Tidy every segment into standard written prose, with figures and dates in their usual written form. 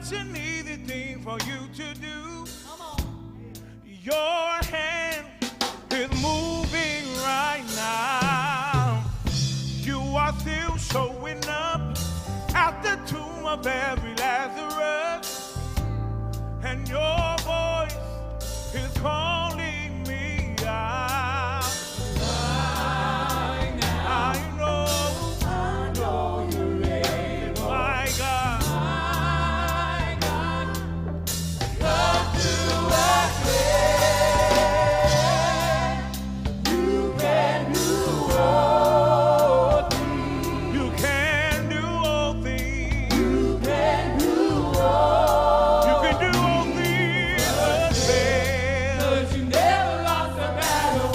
Such an easy thing for you to do. Your hand is moving right now. You are still showing up at the tomb of every Lazarus, and your voice is calling me out. I know, I know you're able. My God. My God, come through again. You can do all things. You can do all things. You can do all You can do all things but fail. 'Cause you never lost a battle.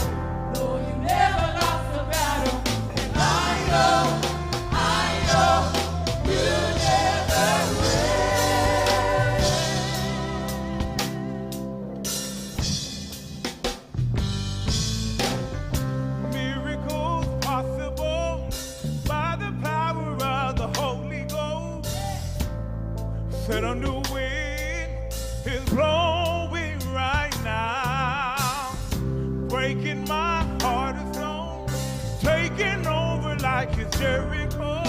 No, you never lost a battle. And I know, you never will. Miracles possible by the power of the Holy Ghost. Said a new wind is blowing right now, breaking my heart of stone, taking over like it's Jericho,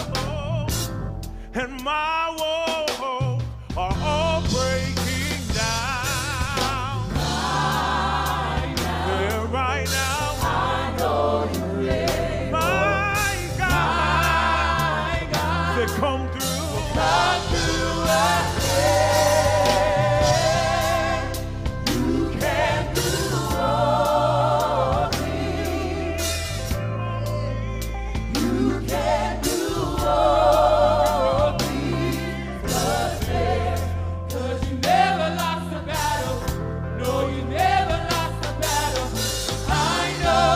and my walls are all breaking down. Yeah, right now, I know you're able. My God, My God, to come through. Come through again. You can do all things. You can do all things but fail. 'Cause you never lost a battle. No, you never lost a battle. I know,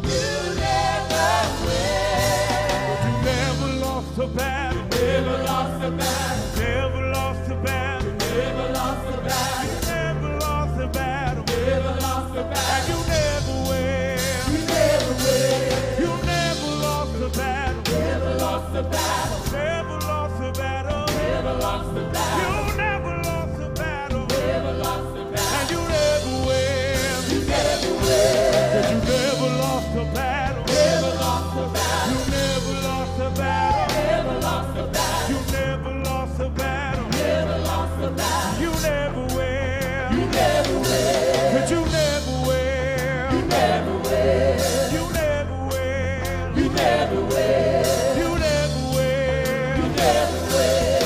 you never will. You never lost a battle. Never lost a battle. Never lost a battle. Never lost a battle. Never lost a battle. Never lost a And battle. you never will. You never will. You never lost a battle. Never lost a battle. Never lost a battle. Never lost a battle. You never lost a battle. Never lost a battle. And you never will. You never will. Cause you never lost a battle. Never lost a battle. You never lost a battle. Never lost a battle. You never lost a battle. Never lost a battle. You never will. You never will. Cause you never will. You never will. You never will. You never will. You never will. You never will.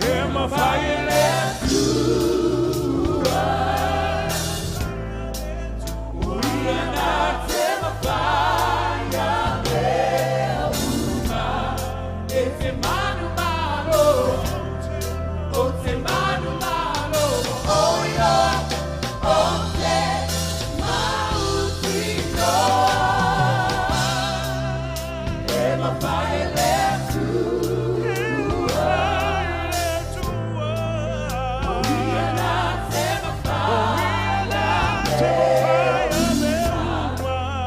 Hear my fire left We are not terrified of It's in mano mano. Oh, it's mano mano. Oh, yeah. Oh, yeah. Mautino. Ema fire left We are not terrified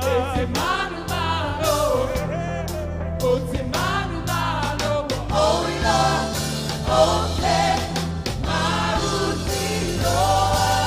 It's in mano mano. Oh, te manu malo, oh, ila, oh, te maru Praise the Lord.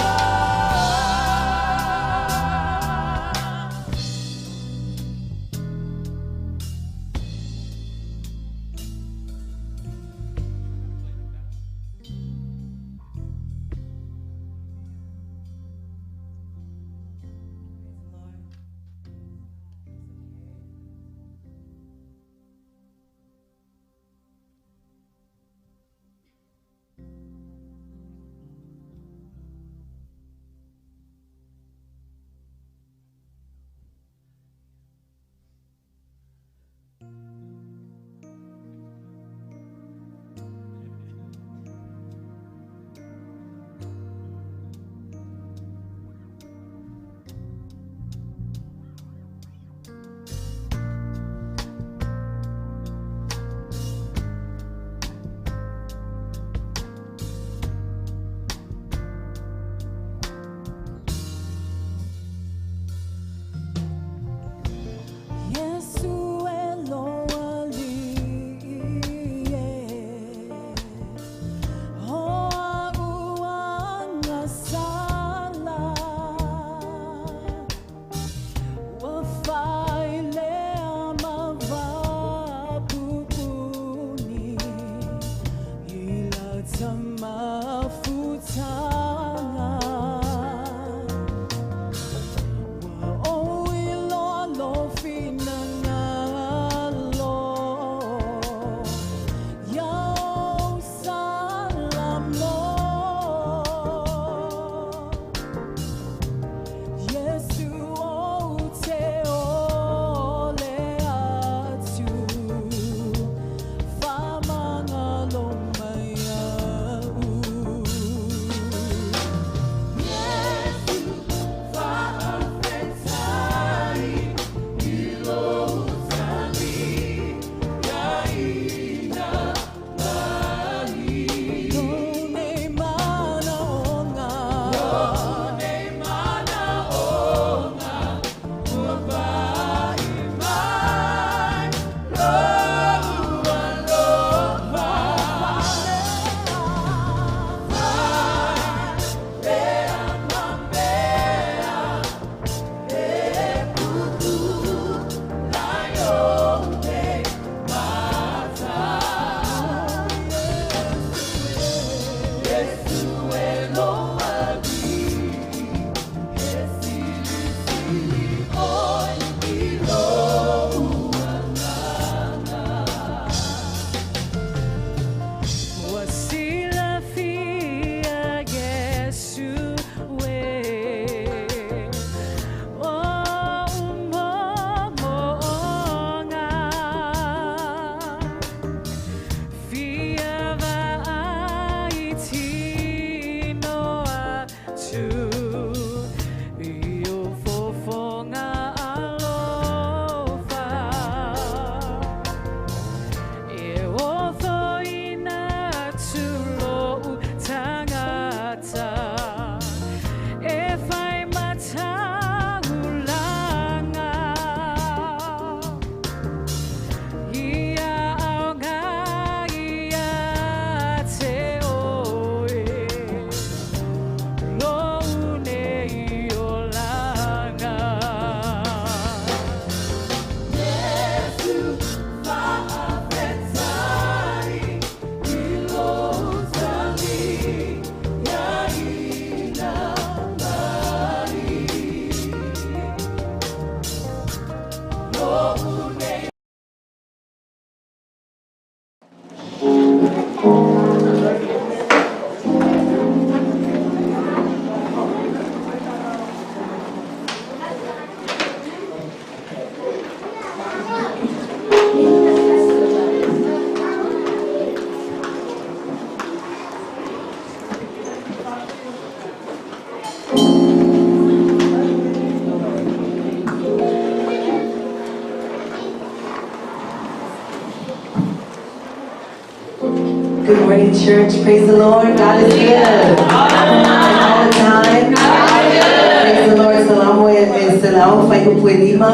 Good morning, church. Praise the Lord. God is good. All the time. Praise the Lord. Salamu e salau whai upu e lima.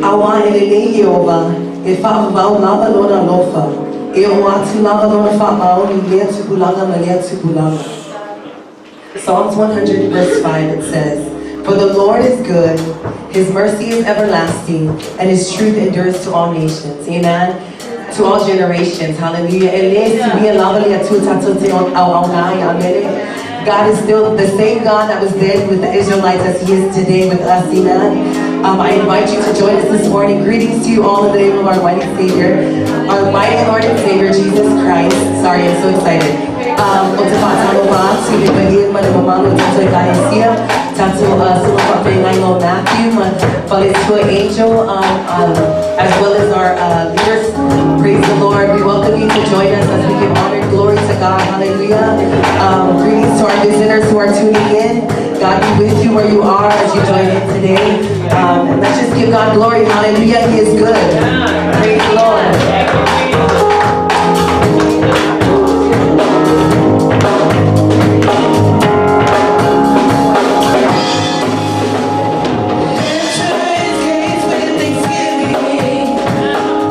Auā e lelei Ieova, e faavavau lava lona alofa, e oo atu lava lona faamaoni i lea tupulaga ma lea tupulaga. Psalms 100 verse 5, it says, For the Lord is good, his mercy is everlasting, and his truth endures to all nations. Amen. To all generations. Hallelujah. E lē suia lava le Atua tatou te auauna ai. Amene. God is still the same God that was then with the Israelites as he is today with us. Amen. I invite you to join us this morning. Greetings to you all in the name of our mighty Savior, our mighty Lord and Savior, Jesus Christ. Sorry, I'm so excited. O te faatalofa atu i le paia ma le mamalu o tatou Ekalesia, tatou Susuga Faafeagaiga o Matthew ma Faletua Angel, as well as our leaders. Praise the Lord. We welcome you to join us as we give honor and glory to God. Hallelujah. Greetings to our visitors who are tuning in. God be with you where you are as you join in today. And let's just give God glory. Hallelujah. He is good. Praise the Lord. Enter his gates with thanksgiving.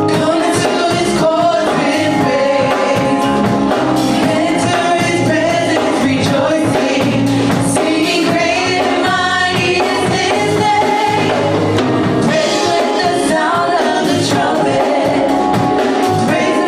Come into his courts with praise. Enter his presence rejoicing. Singing great and mighty is his name. Praise with the sound of the trumpet. Praise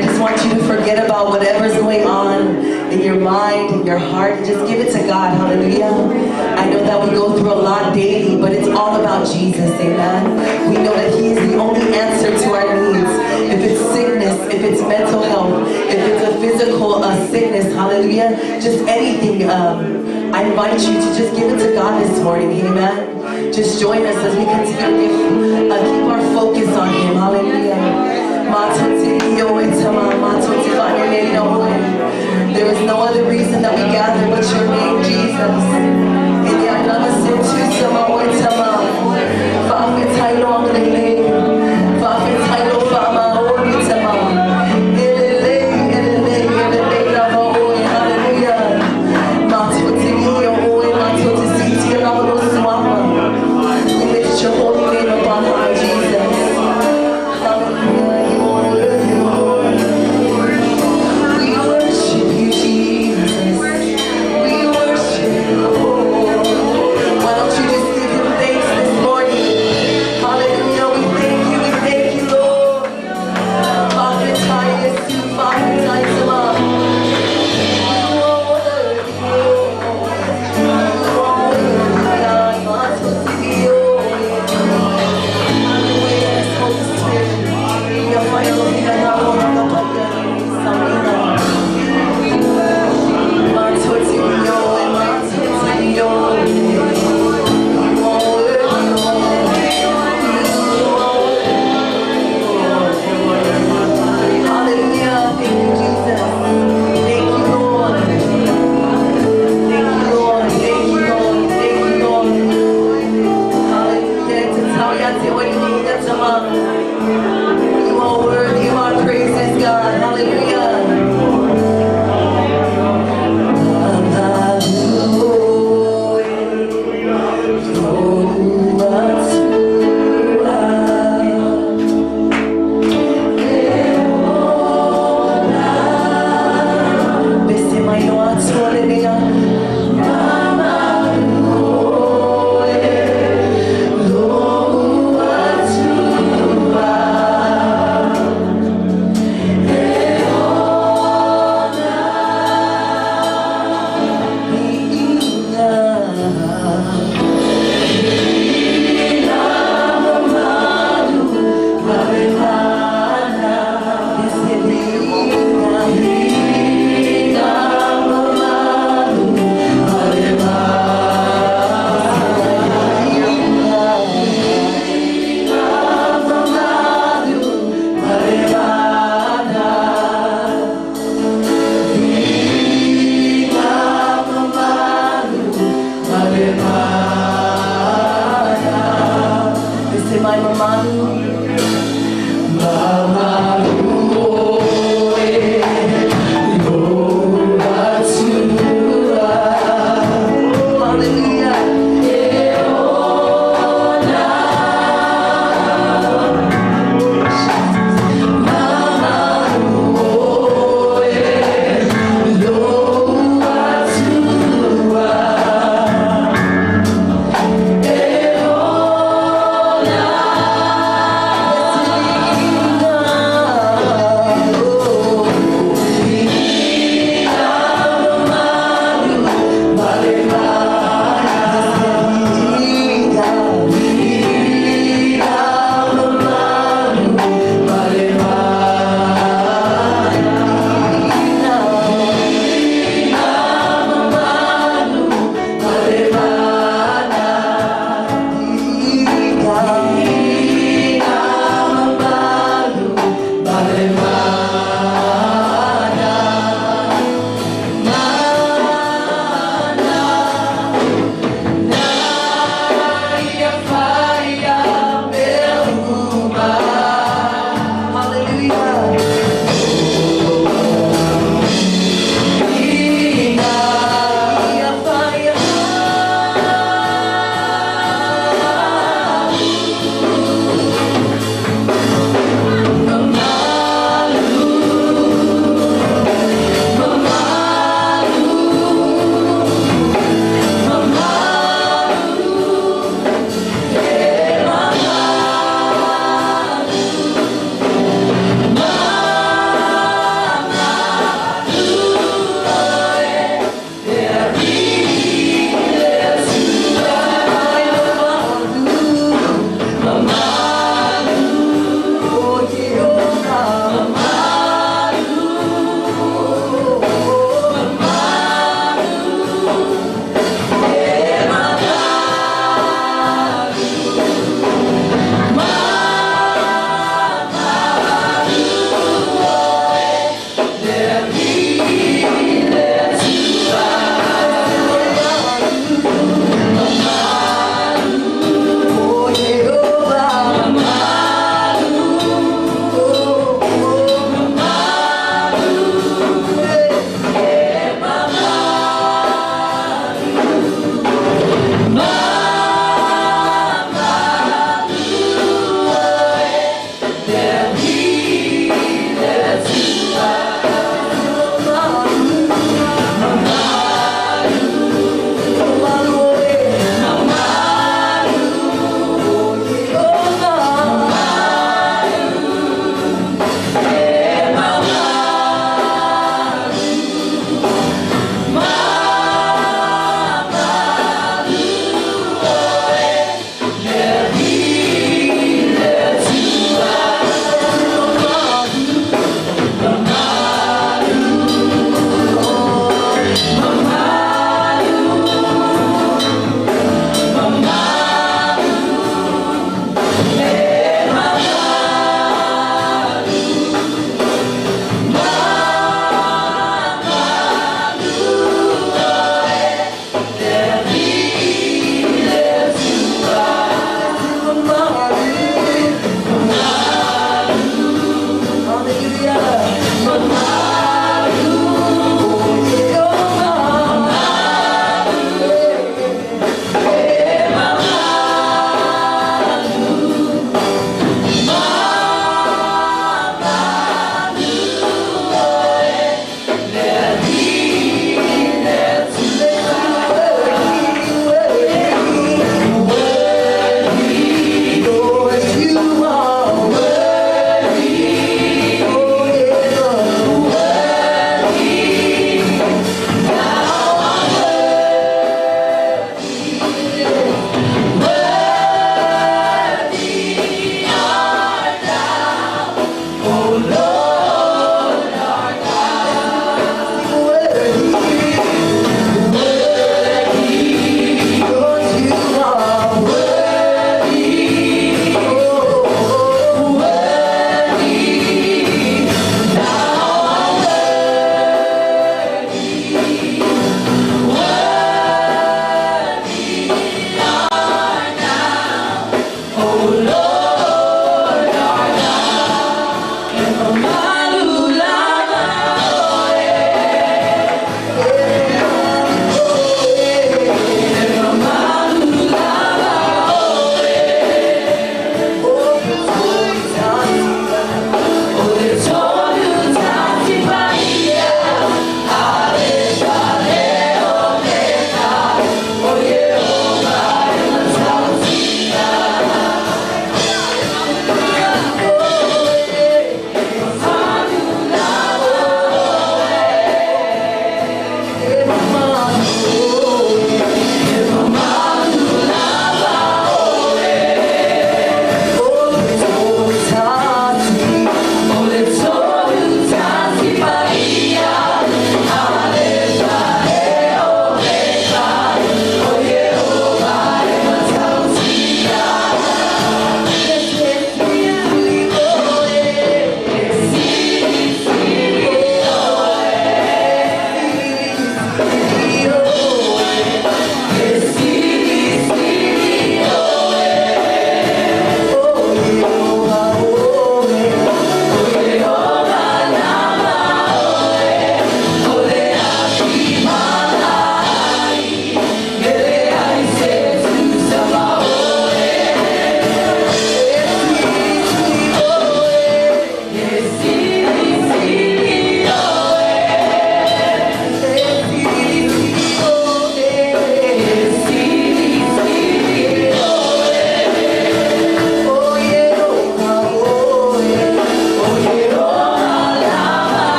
I just want you to forget about whatever's going on in your mind, in your heart, and just give it to God. Hallelujah. I know that we go through a lot daily, but it's all about Jesus. Amen. We know that He is the only answer to our needs. If it's sickness, if it's mental health, if it's a physical sickness, hallelujah, just anything, I invite you to just give it to God this morning. Amen. Just join us as we continue to keep our focus on Him. Hallelujah. There is no other reason that we gather but your name, Jesus. We lift your holy name up on high, Jesus. Hallelujah. You are worthy, Lord. We worship you, Jesus. We worship you, Lord. Why don't you just give him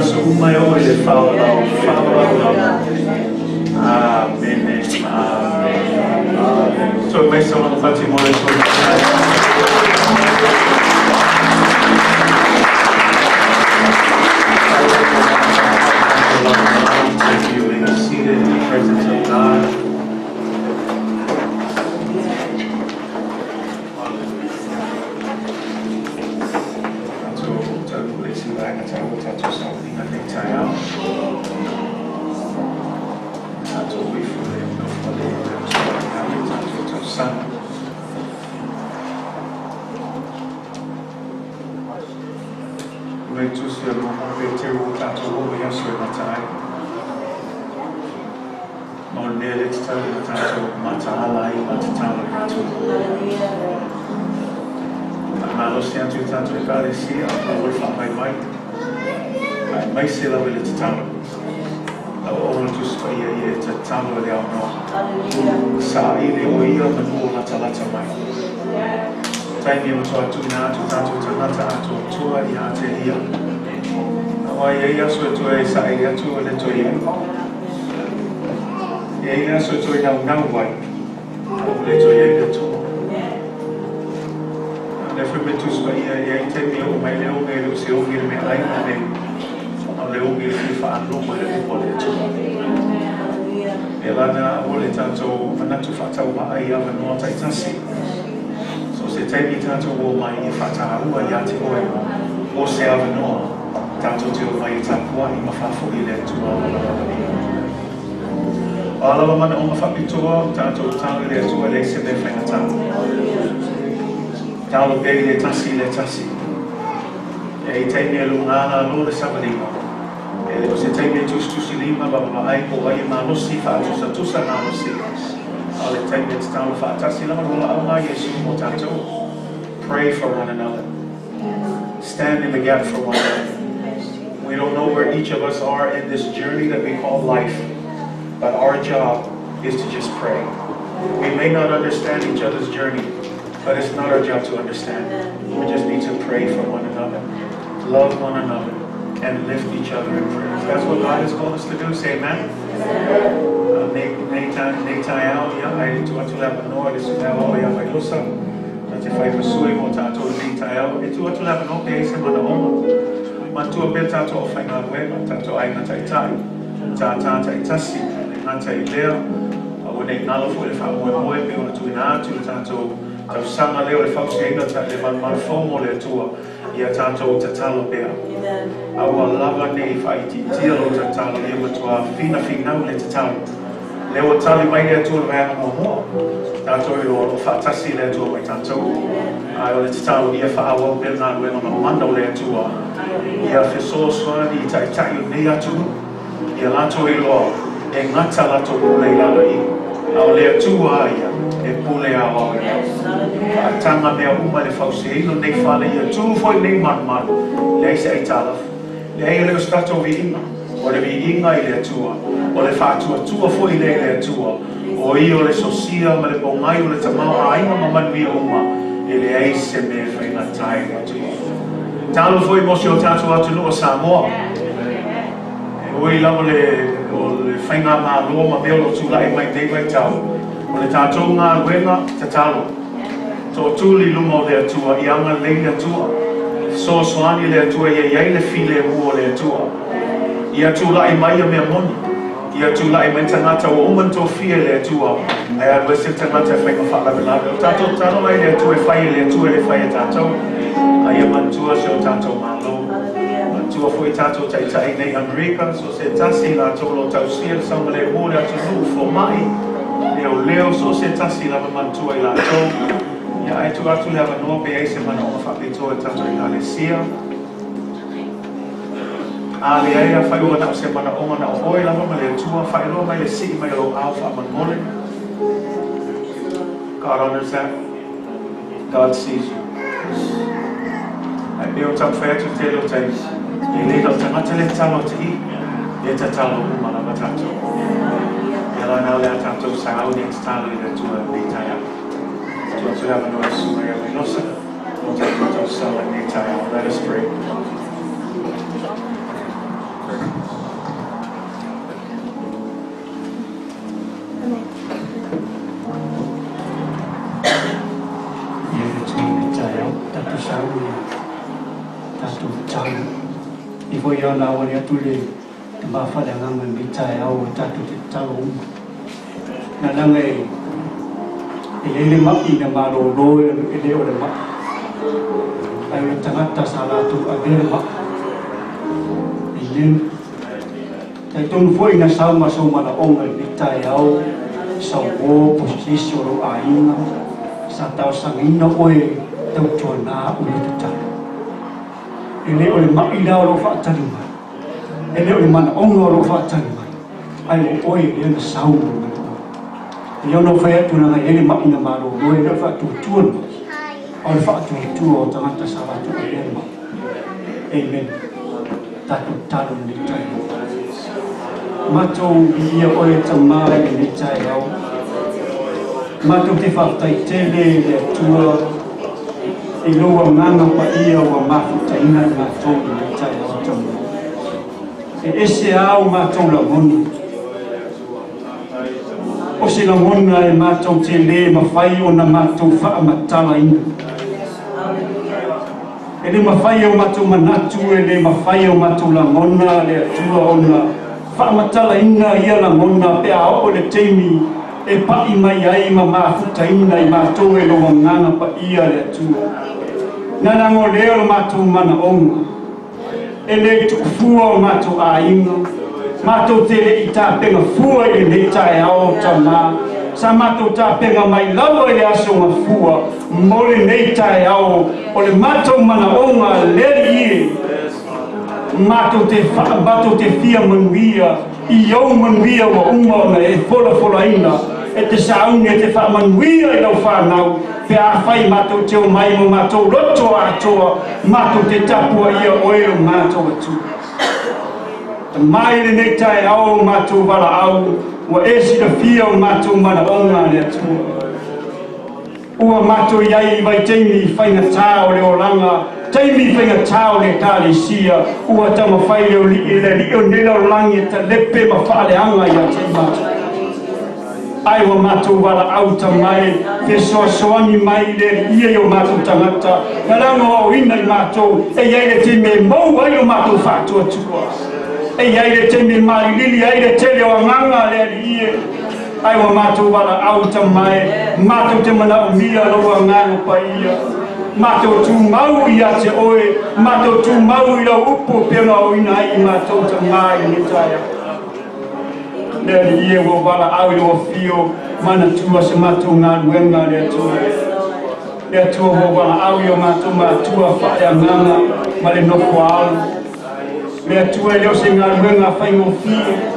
aso uma e oo i le faavavau faavavau lava. Amene ma amene. Toe mai saunoaga fati mo le Atua. You may be seated in the presence of God. Tatou taunuu i le isi vaega taua o tatou sauniga i lenei taeao. Tatou o ifo i le nofo a le Atua e ala i tatou tausaga. O le tusi a Muamua Peteru ua tatou oo i aso e gata ai. Ma o le mea lea e tatau ona tatou mataala ai ma tatalo i le Atua. Faamalosi atu i tatou Ekalesia aua le faavaivai, aemaise lava i le tatalo. Lau Auauna le Tusi Paia ia e tatalo i le aonoa. Saili o ia manu o latalata mai. Taimi e matua tuuina atu tatou tagata atoatoa ia te ia. Aua e i ai aso e toe saili atu e le toe i ai. E i ai le aso e toe naunau ai, a ua le toe i ai le Atua. A lea foi me Tusi Paia, e i ai taimi e oo mai le oge e le o se oge i le meaai ma le, a o le oge e fia faalogo i le upu a le Atua. E lana aua le tatou manatu faatauvaa i avanoa taitasi. So se taimi tatou o mai e faataua ia te oe o se avanoa tatou te o mai e tapuai ma faafoi i le Atua ma Lona manuia. O a lava manaoga faapitoa, tatou tatalo i le Atua e leai se mea faigata. Tatalo pea i le tasi i le tasi. E i ai taimi e luga lalo le savaliga. E le o se taimi e tusitusi lima ma vaavaai po o ai e malosi faatusatusa malosi. A o le taimi e tatalo faatasi lava le valaau a Iesu mo tatou. Pray for one another. Stand in the gap for one another. We don't know where each of us are in this journey that we call life, but our job is to just pray. We may not understand each other's journey, but it's not our job to understand. We just need to pray for one another, love one another, and lift each other in prayers. That's what God has called us to do. Say amen. Nei nei taeao, ia, ae tuu atu le avanoa i le susuga o ia Vailosa, na te fai ma sui mo tatou i lenei taeao. E tuu atu le avanoa pe i ai se manaoga. Manatua pea tatou aufaigaluega, tatou aiga taitai, tātā taitasi, le gata i lea, aua nei galo foi le faamoemoe pei ona tuuina atu le tatou tausaga lea o le fausiaina o le malumalu fou mo le Atua, ia tatou tatalo pea. Aua lava nei faaitiitia lou tatalo, ia matua finafinau le tatalo. Lea ua tali mai le Atua i le vaega muamua, tatou iloa o lo o faatasi le Atua ma i tatou. Ae o le tatalo ia faaauau pea le galuega mamana o le Atua, ia fesoasoani i taitai o lenei atunuu, ia latou iloa e gata latou pule i lalo i i, a o le Atua a ia e pule aoao i lalo. Faataga mea uma i le fausiaina o lenei fale, ia tu foi lenei malumalu, leai se aitalafu. Leai, e le o se tatou viiga, o le viiga i le Atua, o le faatuatua foi lea i le Atua, o ia o le sosia ma le pogai o le tamaoaiga ma manuia uma, e leai se mea e faigata i le Atua. Talo foi mo si o tatou atunuu o Samoa. E ui lava le, o le faigamalo ma mea o lo o tulai mai nei vaitau, o le tatou galuega tatalo. Tootuli i luma o le Atua, ia agalelei le Atua. Fesoasoani le Atua ia i ai le filemu o le Atua. Ia tulai mai ia mea moni. Ia tulai mai tagata ua uma ona tofia e le Atua, ae alu ese le tagata e fai ma faalavelave. O tatou tatalo la i le Atua e fai e le Atua e le fai e tatou. A ia manatua si o tatou Malo. Manatua foi tatou taitai nei Amerika, so se tasi i latou o lo o tausia le saogalemu o le atunuu, fomai, leoleo, so se tasi lava manatua i latou. Ia ae tuu atu le avanoa pe i ai se manaoga faapitoa i tatou Ekalesia. A leai, afai ua na o se manaoga na o oe lava ma le Atua, faailoa mai le sii mai o lou ao faamolemole. God honors that. God sees you. Ae pei ona taumafai atu i le tele o taimi, e le na o tagata le tatalo atu i, e tatalo uma lava tatou. Ia la na o le a tatou sauni e tatalo i le Atua i lenei taeao. Tuu atu le avanoa i le Susuga ia Vailosa mo tatou tausala i lenei taeao. Let us pray. I foi ia ona auali atu le Tama Faaleagaga i lenei taeao ua tatou te tatalo uma. Na leaga e e i ai le ma'i na malolo e le o le ma'i, ae o le tagata sa latou avea le ma'i. Amen. Talitonu foi na sau ma sou manaoga i lenei taeao, sau uo po o se isi o lou aiga sa talosagaina oe tautuana au le tatalo. E le o le ma'i la o lo o faatali mai, e le o le manaoga o lo o faatali mai, ae o oe lea na sau ma le manaoga. E ono fai atu leaga e i ai le ma'i na malolo, e le o le faatuatua le ma'i, a o le faatuatua o tagata sa latou avea le ma'i. Amen. Tatou tatalo i lenei taeao. Matou viia oe Tama i lenei taeao. Matou te faafetai tele i le Atua i lou agaga paia ua mafutaina i matou i lenei taeao Tama. E ese lava o matou lagona. O se lagona e matou te lē mafai ona matou faamatalaina. E le mafai e o matou manatu, e le mafai e o matou lagona le Atua ona faamatalaina ia lagona pe a oo i le taimi e pa'i mai ai ma mafutaina i matou e lou Agaga Paia le Atua. Na lagolea lo matou manaoga, e le tuufua o matou aiga, matou te le i tapena fua i lenei taeao, Tama, sa matou tapena mai lava i le aso gafua mo lenei taeao, o le matou manaoga le Alii e, matou te matou te fia manuia i ou manuia ua uma ona e folafolaina e te sauni e te faamanuia i lau fanau pe afai matou te omai ma matou loto atoa matou te tapuaia oe lo matou Atua. Tama i lenei taeao o matou valaau ua e silafia o matou manaoga le Atua. Ua matou i ai i vaitaimi faigata o le olaga, taimi faigata o le Ekalesia, ua taumafai le Alii le Alii o nei lalolagi e talepe ma faaleaga ia te i matou. Ae ua matou valaau tamae, fesoasoani mai i le Alii ia i o matou tagata, na lagaoaoina i matou, e i ai le taimi e maua ai lo matou faatuatua. E i ai le taimi e malilili ai le tele o agaga a le Alii e. Ae ua matou valaau tamae, matou te manaomia lou Agaga Paia. Matou tumau ia te oe, matou tumau i lau upu e pei ona aoina ai i matou tama i lenei taeao. Le Alii e, ua ou valaau i lou afio, manatua se matou galuega, le Atua. Le Atua, ua ou valaau i o matou matua faaleagaga ma le nofo a alo. Le Atua, e le o se galuega faigofie.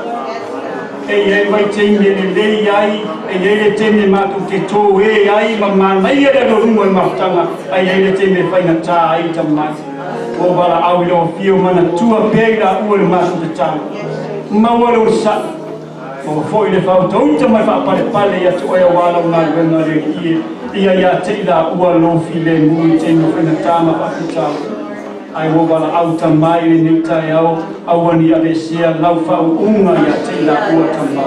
E i ai vaitaimi e lelei ai, e i ai le taimi e matou te tōē ai ma manaia le alu a luma o le mafutaga, ae i ai le taimi e faigata ai tamai. Ua ou valaau i lau afio, manatua pea i laua i le matou tatalo. Maua le onosai, maua foi le faautauta ma le faapalepale ia te oe aua lau galuega le Alii e, ia ia te i laua lou filemu i taimi o faigata ma faafitauli. Ae ua valaau tama i lenei taeao, aua ne i aveesea lau faauuga ia te i laua tama.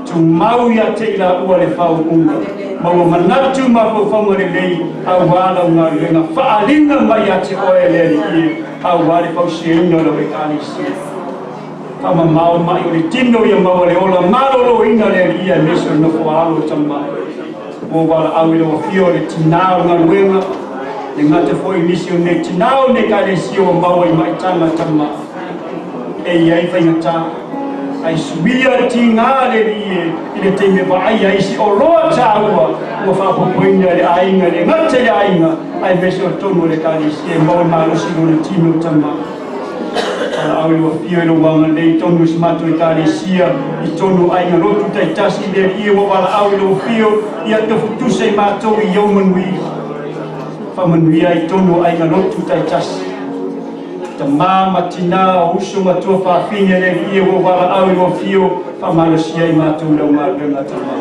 Tumau ia te i laua le faauuga, ma ua manatu mafaufauga lelei aua lau galuega faaaliga mai ia te oe le Alii e, aua le fausiaina o lau Ekalesia. Faamamao mai o le tino ia maua le ola maloloina le Alii aemaise o le nofo a alo tama. Ua valaau i lau afio le tinā o le galuega, le gata foi i nisi o nei tinā o nei Ekalesia ua maua i maitaga tama. E i ai faigata, ae suia le tigā le Alii e i le taimi e vaai ai se oloa taua ua faaopoopoina i le aiga, e le gata i le aiga, aemaise o totonu o le Ekalesia e maua le malosi i lona tino tama. Valaau i lou afio i lou agalelei i totonu o si matou Ekalesia, i totonu o aiga lotu taitasi i le Alii ua valaau i lou afio ia tofutusa i matou i ou manuia. Faamanuia ai i totonu o aiga lotu taitasi. Tama ma tinā, o uso ma tuafafine le Alii ua valaau i lou afio, faamalosia i matou i lau galuega tama.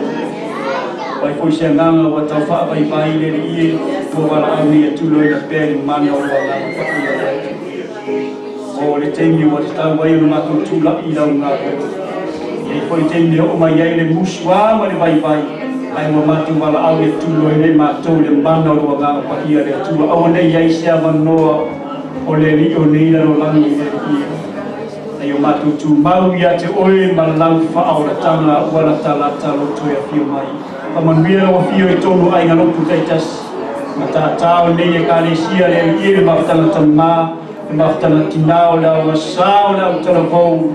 O ai foi se agaga ua tau faavaivai i le Alii ua valaau nei ia tuloina pea i le mana o lou Agaga Paia le Atua. O le taimi ua tatau ai ona matou tula'i i lau galuega. E i ai foi taimi e oo mai ai le musuā ma le vaivai, ae ua matou valaau ia tuloina i matou i le mana o lou Agaga Paia le Atua. Aua ne i i ai se avanoa o le alii o nei lalolagi i le Alii. Ia o mātou tūmau ia te oe ma lau whaoratanga ua lata loto e awhio mai. Whamanuia lau awhio i tōnu ainga lopu taitasi. Ma tātāo nei e kālesia le ia le mafutanga tamā, le mafutanga tinao le au masao le au talavou.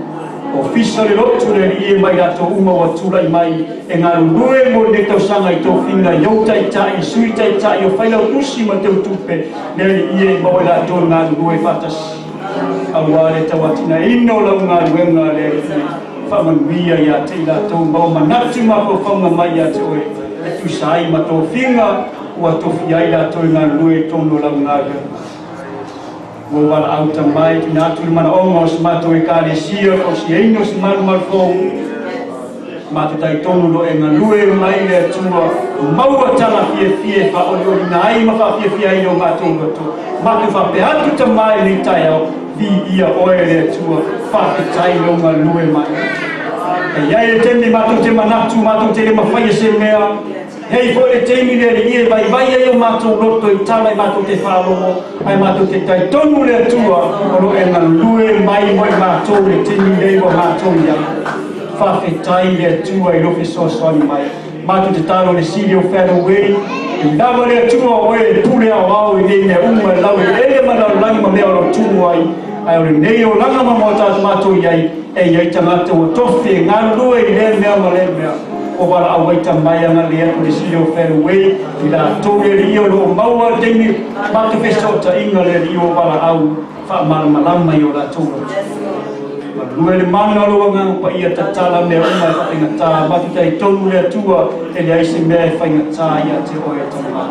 O fisa le lotu le ia mai rātou uma wa tūrai mai e ngā rurue mo le tausanga i tō whinga i au taitai, sui taitai o whailau usi ma te utupe le ia i maua rātou ngā rurue whatasi. Aua le tawatina ino lau ngā ruenga le whamanuia ia te i rātou mau manatu mawhawhaunga mai ia te oe e tūsai ma tō whinga ua tōwhi ai rātou ngā rurue tōno lau ngā ruenga. Ua wala auta mai ki nā tūru mana onga o se mātou e kālesia o si eino se maru maru fōu. Mātou tai tonu lo e ngā lue mai le atua maua tala fie fie wha ori ori nā ai ma wha fie fie ai o mātou rato. Mātou wha pe atu ta mai nei tai au vi ia oe le atua wha te tai lo ngā lue mai. E iai le temi mātou te manatu, mātou te le mawhai e se mea. Hei fo le teimi le ia vai vai ai o mātou loto i tala i mātou te whālomo, ai mātou te tai tonu le atua, o lo e ngā lue mai mo i mātou le teimi le ua mātou ia. Whawhetai le atua i lofe soasoani mai. Mātou te talo le sili o whanau e, i lava le atua o e pule au au i nei mea uma e lau e ele mana o langi ma mea o lo tumu ai. Ai o le nei o langa ma mua tātou mātou i ai, e iai tangata ua tofi e ngā lue i le mea ma le mea. O wala au waita mai anga le atu le sili o whanau e, i la tō le rio lo maua teimi mātou whesota inga le rio wala au whaamalamalama i o la tō lotu. Malue le mana o lo anga pa ia tatala mea uma e whaingatā, mātou tai tonu le atua e le aise mea e whaingatā ia te oe tama.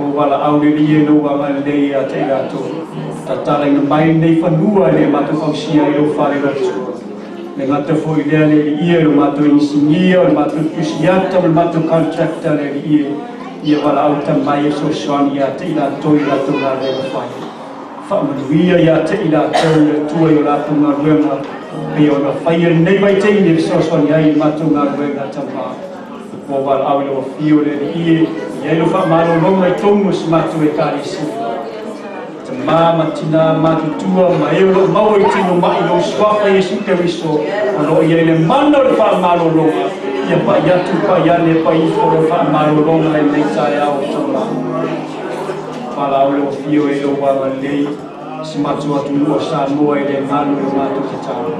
O wala au le rie no anga le ia te rātou. Tatala ina mai nei whanua le mātou whausia i lo whare lotu. Le ngata fo i lea le ia le mātou insinia, le mātou tusiata, le mātou contractor le ia. Ia wala au ta mai e sosoani ia te i rātou i rātou ngā rewa whai. Whaamanuia ia te i rātou le tua i o rātou ngā ruenga. Pei o ngā whai e nei vai te i le sosoani ai i mātou ngā ruenga tama. O wala au i lo whio le ia, ia i lo whaamalolonga i tongu si mātou e kālesi. Te māma tina mātutua ma e o lo maua i tino mai lo suafa Yesu Keriso o lo ia i le mana o le whaamalolonga ia pai atu pai ane pai ifo le whaamalolonga e nei tae au tama. Wala au le whio e lo wanga lei si mātou atu nua Samoa e le malu le mātou te tau.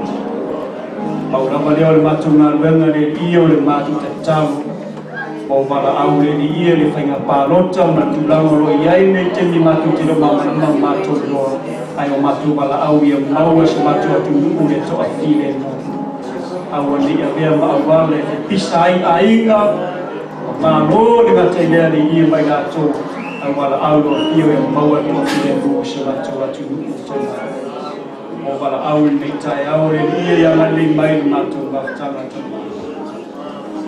Pau lava leo le mātou ngā ruenga le ia o le mātou te tau. O wala au le ia le whainga pālota o nā tūlanga ro i ai nei temi mātou te roma mana mātou loa. Ai o mātou wala au ia maua se mātou atu nuu le toa file mo. Aua ni a mea ma awale e pisa ai ainga o mālo le ngā lea le ia mai rātou. Ai wala au loa fio e maua toa file mo se mātou atu nuu tōna. O wala au le nei tai au le ia ia ngai mai le mātou mafutanga tama.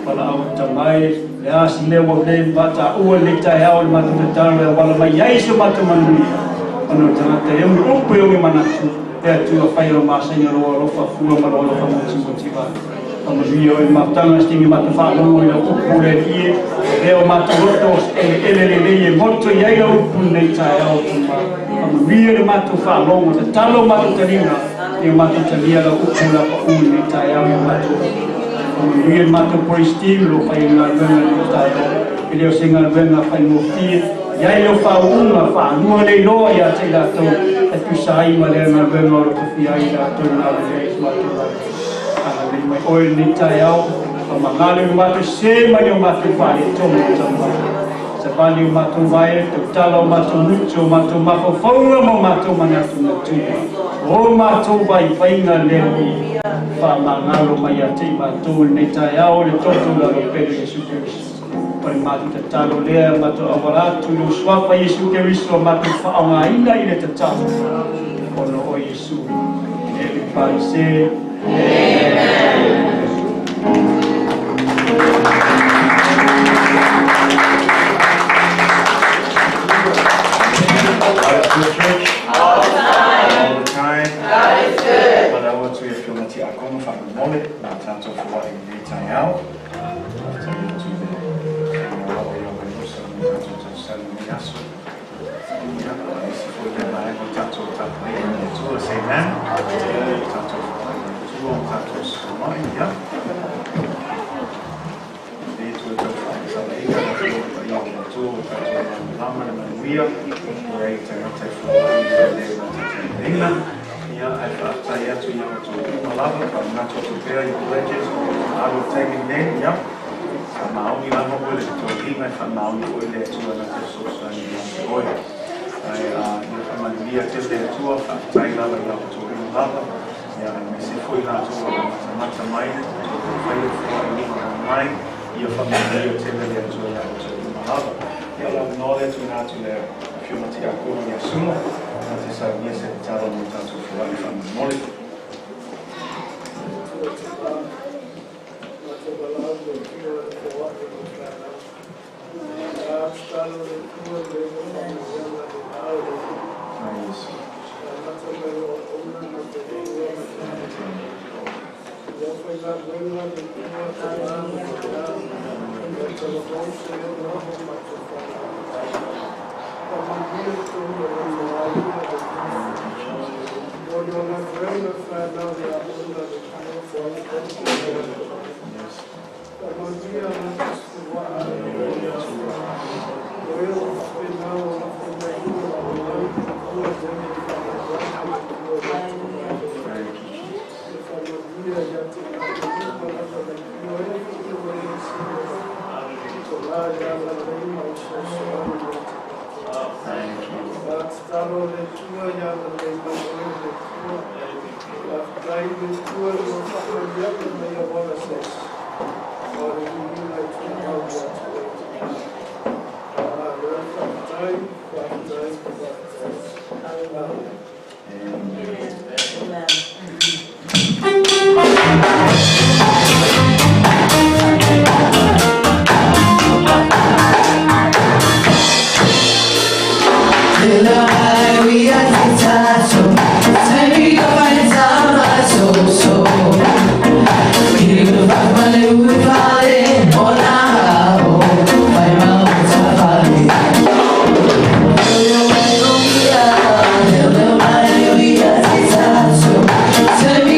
Wala au tamai le asi mea ua le mata ua le tai au le mātou tatalo e wala mai ai so mātou manuia. Ona o tangata e umi upu e umi manatu e atua whai o māsaina roa alofa fua ma roa alofa moti moti va. Whamanuia o e mafutanga stingi mātou whaalogo i la upu le ie e o mātou roto e ele le lei e moto i ai la upu nei tai au tama. Whamanuia le mātou whaalogo tatalo mātou talinga e o mātou talia la upu la pa u nei tai au i mātou. Whamanuia le mātou praise team lo whai ngā ruenga nei tai au. E leo se ngā ruenga whai ngō fie. Iai lo whaunga whaanua nei loa ia te rātou e tūsai ma lea ngā ruenga o roto fia i rātou ngā ruenga i mātou rātou. Ana lei mai oe nei tai au, whamangale o mātou se mai o mātou whare tō tama. Sa whane o mātou wae, tautala o mātou mutu o mātou mawhawhaunga mo mātou manatu ngā tūma. O mātou wai whainga leo i whamangalo mai a te mātou nei tai au le tōtō lalo pere Yesu Keriso. Pare mātou tatalo lea, mātou awaratu lo suafa Yesu Keriso, mātou whaongaina i le tatalo. Ono o Yesu. Everybody say, Amen. God is good, church. All the time. All the time. God is good. Mana ua tui e whio ngati akono whakamole, nā tātou whawai i nei tai au. Tātou i atu le ngā o ia wairosa, nā tātou tau sali nei aso. Ia, isi fo ia mai mo tātou tātou i nei atua Say amen. Tatou foai i le Atua ma tatou sosomai, ia. E le toe tau faamatalaina le Afioga Paia o le Atua ua tatou malamalama le manuia, ia i tagata e foai i le limataitaiina. Ia, ae faafetai atu ia outou uma lava, faamanatu atu pea i pledges o lo o alo i le taimi lenei, ia. Faamaoni lava oe le totogiga, e faamaoni foi le Atua na te fesoasoani ia te oe. Ae ia faamanuia tele le Atua, faafetai lava ia outou uma lava, ia aemaise foi latou o lo o matamata mai, o lo o faia foai luma mai, ia faamanuia tele le Atua ia outou uma lava. Ia o le avanoa lea tuuina atu i le Afioga Tiakono ia Sula, na te saunia se tatalo mo tatou foai faamolemole. Ai Iesu. Yes. Thank you, Jesus. Thank you. Amen. Tell me.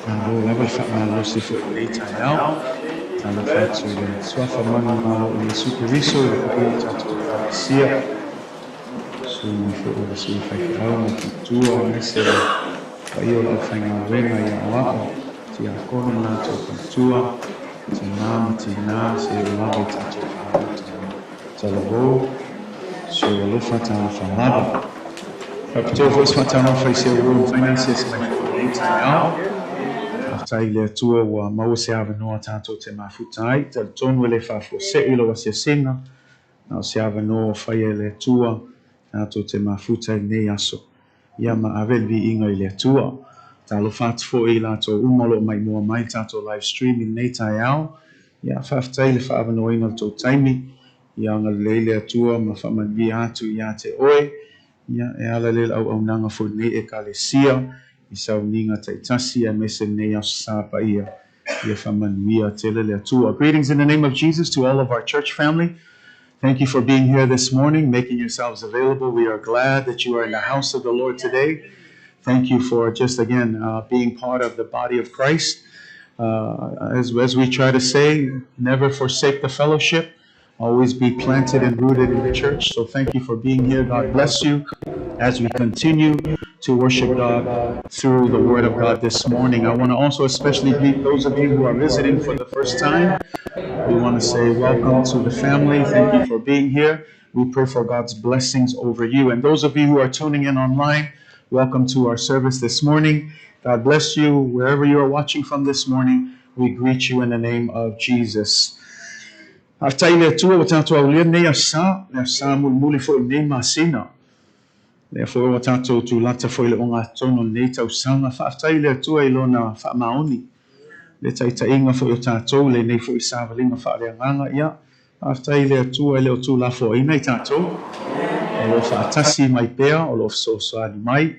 Malo lava le faamalosi foi i lenei taeao. Talofa atu i le Suafa manumalo o Iesu Keriso i le paia o tatou Ekalesia, susu mai foi o le Sui Faifeau ma le Faletua aemaise le paia o le aufaigaluega i aoao, tiakono ma latou faletua, tama ma tina, seia oo lava i tatou fanau talavou. Si ou alofa talofa lava. Faapitoa foi se faatalofa i si ou uo mafai na asiasi mai foi i lenei taeao. Faafetai i le Atua ua maua se avanoa tatou te mafuta ai. Talitonu e le faafuasei lau asiasiga, na o se avanoa ua faia e le Atua tatou te mafuta i lenei aso. Ia ma ave le viiga i le Atua. Talofa atu foi i latou uma o lo o maimoa mai i le tatou live stream i lenei taeao. Ia, faafetai i le faaavanoaina o le tou taimi. Ia agalelei le Atua ma faamanuia atu ia te oe. Ia, e ala lea i le auaunaga foi i lenei Ekalesia, i sauniga taitasi aemaise lenei Aso Sa paia. Ia faamanuia tele le Atua. Greetings in the name of Jesus to all of our church family. Thank you for being here this morning, making yourselves available. We are glad that you are in the house of the Lord today. Thank you for just, again, being part of the body of Christ. As we try to say, never forsake the fellowship. Always be planted and rooted in the church. So thank you for being here. God bless you as we continue to worship God through the Word of God this morning. I want to also especially greet those of you who are visiting for the first time. We want to say welcome to the family. Thank you for being here. We pray for God's blessings over you. And those of you who are tuning in online, welcome to our service this morning. God bless you wherever you are watching from this morning. We greet you in the name of Jesus. Faafetai i le Atua ua tatou aulia lenei aso sa, le aso sa mulimuli foi o lenei masina. Lea foi ua tatou tulata foi i le ogatotonu o lenei tausaga. Faafetai i le Atua i Lona faamaoni, le taitaiga foi o tatou i lenei foi savaliga faaleagaga. Ia, faafetai i le Atua e le o tuulafoaiina i tatou, o lo o faatasi mai pea, o lo o fesoasoani mai.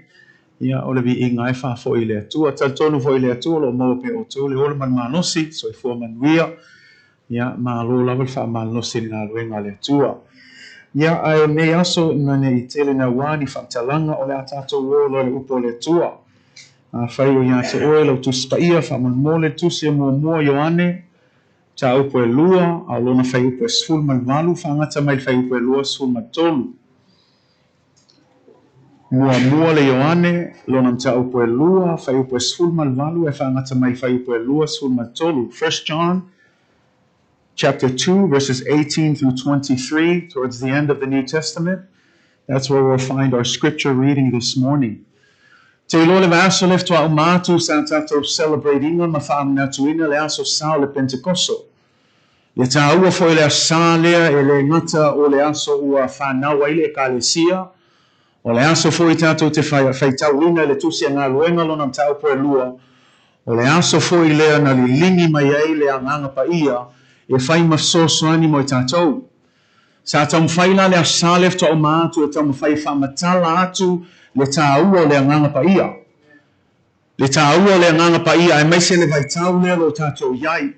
Ia, o le viiga e faafoi i le Atua. Talitonu foi i le Atua o lo o maua pea e outou le ola ma le malosi, soifua manuia. Ia, malo lava le faamalosi i le galuega a le Atua. Ia, ae o lenei aso, ina ne i tele naua ni faamatalaga, o le a tatou o loa i le upu a le Atua. Afai o ia te oe lau Tusi Paia, faamolemole le Tusi e muamua Ioane, mataupu e lua, a o lona fuaiupu e 18, faagata mai le fuaiupu e 23. Muamua le Ioane, lona mataupu e lua, fuaiupu e 18 e faagata mai le fuaiupu e 23. First John chapter 2 verses 18 through 23, towards the end of the New Testament. That's where we'll find our scripture reading this morning. Te iloa le vaiaso lea faatoa uma atu sa tatou celebrate ina ma faamanatuina le aso sa o le Pentekoso. Le taua foi o le aso sa lea e le gata o le aso ua fanau ai le Ekalesia, o le aso foi tatou te faitauina i le Tusi a Galuega lona mataupu e lua, o le aso foi lea na liligi mai ai le Agaga Paia e fai ma fesoasoani mo i tatou. Sa taumafai la le aso sa lea faatoa uma atu e taumafai e faamatala atu le taua o le Agaga Paia. Le taua o le Agaga Paia aemaise le vaitau lea o lo o tatou i ai.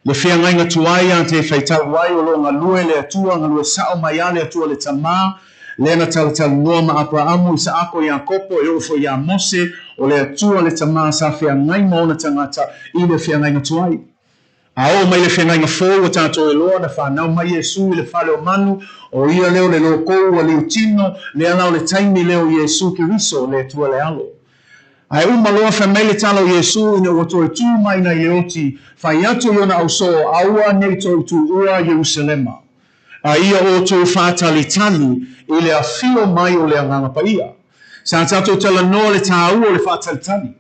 Le feagaiga tuai a te faitau ai o lo o galue le Atua, galue sao mai a le Atua le Tama, lea na talatalanoa ma Aperaamu, Isaako, Iakopo, e oo foi ia Mose, o le Atua le Tama sa feagai ma ona tagata i le feagaiga tuai. A oo mai le feagaiga fou ua tatou iloa na fanau mai Iesu i le fale o manu, o ia lea o le lokou ua liutino, lea la o le taimi lea o Iesu Keriso, le Atua le Alo. Ae uma loa fai mai le tala o Iesu ina ua toe tu mai nai le oti, fai atu i ona ausoo, Aua nei tou tuua Ierusalema, a ia outou faatalitali i le afio mai o le Agaga Paia. Sa tatou talanoa le taua o le faatalitali.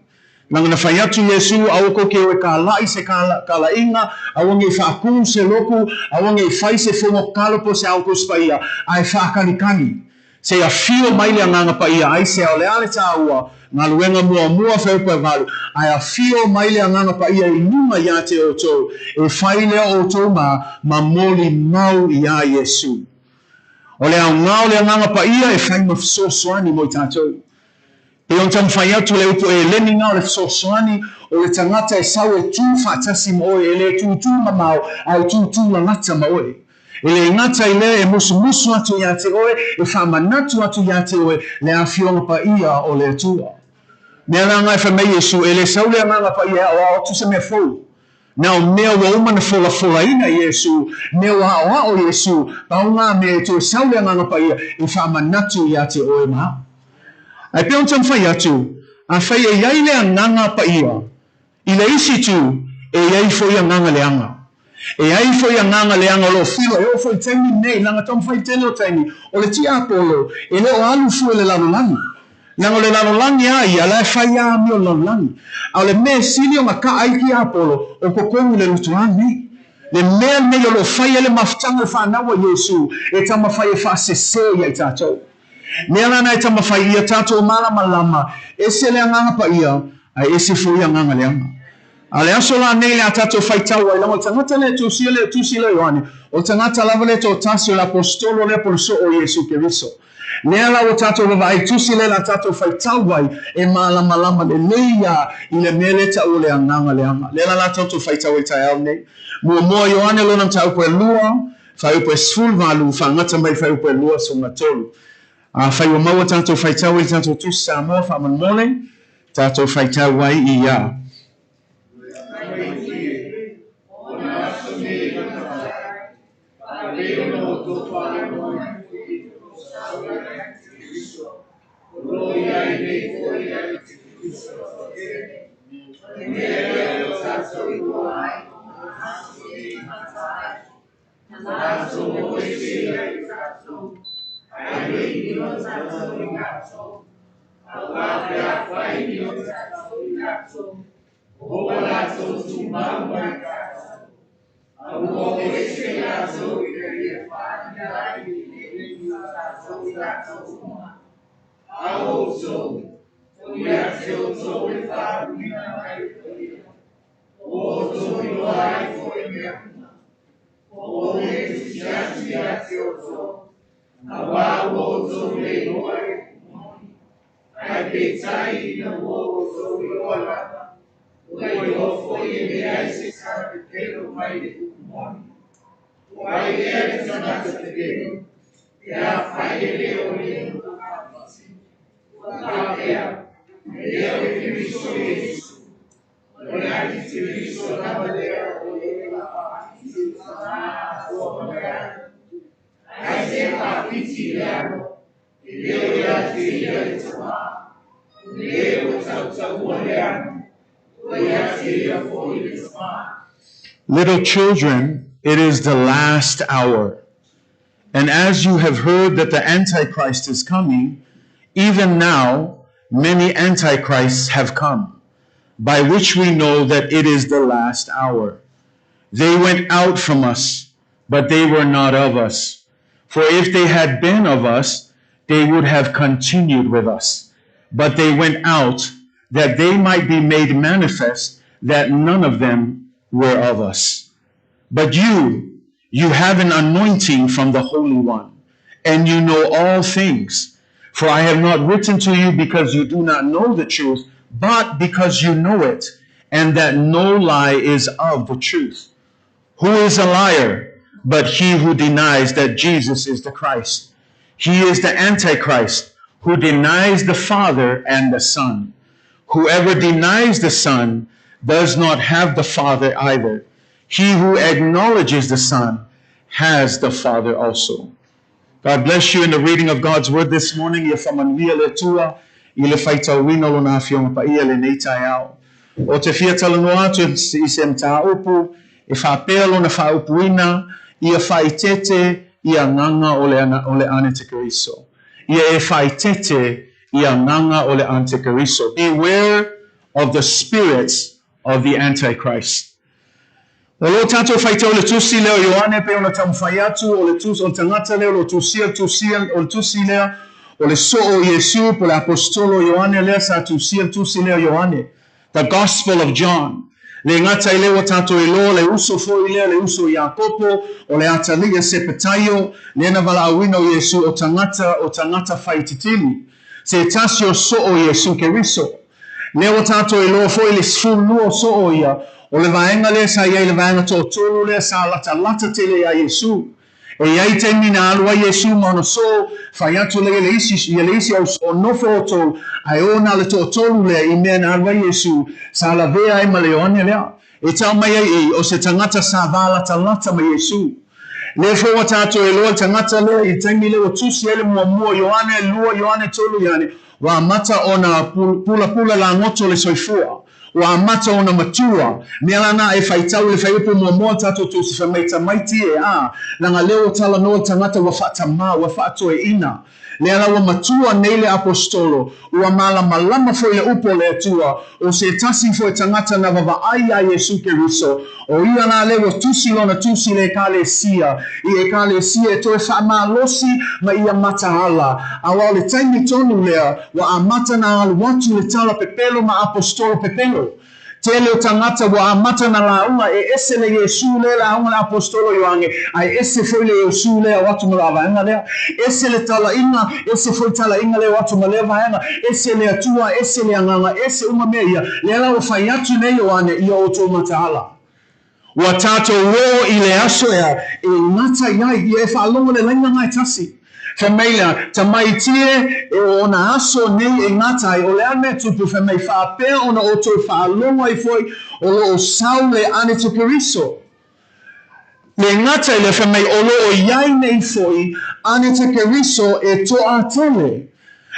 Leaga na fai atu Iesu, Aua kou ke o e kālaʻi se kālaʻiga, aua nei faakū se loku, aua nei fai se fono kalo po o se ao Tusi Paia, a e faakalikali. Se i afio mai le Agaga Paia, ai se ao le a le tāua, galuega muamua fuaiupu e valu, ae afio mai le Agaga Paia i luga iā te outou, e fai lea outou ma ma molimau iā Iesu. O le aoga o le Agaga Paia e fai ma fesoasoani mo i tatou. Pei ona taumafai atu le upu eleni na o le fesoasoani, o le tagata e sau e tu faatasi ma oe, e le tutū mamao, a e tutū lalata ma oe. E le gata i lea e musumusu atu ia te oe, e faamanatu atu ia te oe le Afioga Paia o le Atua. Mea la ga e faimai Iesu, e lē sau le Agaga Paia e aʻoaʻo atu se mea fou. Na o mea ua uma na folafolaina e Iesu, mea ua aʻoaʻo Iesu, pau gā mea e toe sau le Agaga Paia e faamanatu iā te oe ma aʻu. Ae pei ona taumafai atu, afai e iai le Agaga Paia i le isi itu, e iai foi agaga leaga. E iai foi agaga leaga o loo filo e oo foi i le taimi lenei, leaga taumafai i le tele o taimi, o le tiapolo e le o alu fua i le lalolagi. Leaga o le lalolagi a ia, la e fai a amio le lalolagi. A o le mea e sili ona kaa ai le tiapolo, o totonu i le lotoa lenei. Le mea lenei o loo fai ai le mafutaga o le fanau a Iesu e taumafai e faasese ia i tatou. Mea lana e taumafai ia tatou malamalama, ese le Agaga Paia, ae ese foi agaga leaga. A o le aso lanei le a tatou faitau ai, leaga o le tagata lea e tusia lea tusi lea o Ioane, o le tagata lava lea toatasi o le aposetolo lea po o le soo o Iesu Keriso. Lea la ua tatou vavaai i le tusi lea le a tatou faitau ai e malamalama lelei a i le mea lea e tau o le agaga leaga. Lea la la tatou faitau ai i le taeao lenei. Muamua Ioane lona mataupu e lua, Fuaiupu e 18, faagata mai fuaiupu e 23. Afai ua maua tatou faitau ai i le tatou Tusi Samoa faamolemole, tatou faitau ai i ia. Little children, it is the last hour. And as you have heard that the Antichrist is coming, even now many Antichrists have come, by which we know that it is the last hour. They went out from us, but they were not of us. For if they had been of us, they would have continued with us. But they went out that they might be made manifest that none of them were of us. But you, you have an anointing from the Holy One, and you know all things. For I have not written to you because you do not know the truth, but because you know it, and that no lie is of the truth. Who is a liar but he who denies that Jesus is the Christ? He is the Antichrist who denies the Father and the Son. Whoever denies the Son does not have the Father either. He who acknowledges the Son has the Father also. God bless you in the reading of God's Word this morning. Ia faamanuia le Atua i le faitauina o Lona Afioga Paia lenei taeao. Ou te fia talanoa atu i se mataupu e faapea lona faaupuina, ia faaeteete i agaga o le, o le Anitikeriso. Ia e faaeteete i agaga o le Anitikeriso. Beware of the spirits of the Antichrist. O lo tatou faitau i le Tusi lea o Ioane pei ona taumafai atu, o le tusi, o le tagata lea o lo o tusia le tusia, o le tusi lea, o le soo o Iesu, po o le aposetolo o Ioane lea sa tusia le tusi lea o Ioane, the Gospel of John. Le gata i lea ua tatou iloa le uso foi lea, le uso o Iakopo, o le atalii a Sepetaio, lea na valaauina o Iesu o tagata, o tagata faititili. Se tasi o soo o Iesu Keriso. Lea ua tatou iloa foi le 12 o soo ia, o le vaega lea sa i ai le vaega toatolu lea sa latalata tele iā Iesu. E iai taimi na alu ai Iesu ma ona soo, fai atu lea i le isi, ia le isi au soo, Nofo outou, ae o na le toatolu lea i mea na alu ai Iesu, sa lavea ai ma le Ioane lea. E tau mai ai i, o se tagata sa valatalata ma Iesu. Lea foi ua tatou iloa le tagata lea i le taimi lea ua tusi ai le muamua Ioane, lua Ioane, tolu Ioane, ua amata ona pulapula lagoto le soifua. Ua amata ona matua. Mea la na e faitau i le faiupu muamua o tatou tusi fai mai tamaiti e a, laga lea ua talanoa le tagata ua faatamā, ua faatoeaina. Lea la ua matua nei le Aposetolo, ua malamalama foi le upu o le Atua, o se tasi foi tagata na vavaai iā Iesu Keriso, o ia la lea ua tusi lona tusi i le Ekalesia, i Ekalesia e toe faamalosi ma ia mataala, aua o le taimi tonu lea ua amata na alu atu le tala pepelo ma Aposetolo pepelo. Tele o tagata ua amata na lauga e ese le Iesu lea lauga le Aposetolo Ioane, ae ese foi le Iesu lea o atu ma la vaega lea. Ese le talaiga, ese foi talaiga lea o atu ma lea vaega, ese le Atua, ese le Agaga, ese uma mea ia. Lea la ua fai atu nei Ioane ia outou mataala. Ua tatou oo i le aso ea e gata i ai ia e faalogo le laina na e tasi. Fai mai lea, Tamaiti e, e o ona aso nei e gata ai, o le a mea tupu? Fai mai, Faapea ona outou faalogo ai foi o lo o sau le Anetokeriso. Le gata i lea, fai mai, o lo o iai nei foi Anetekeriso e toatele.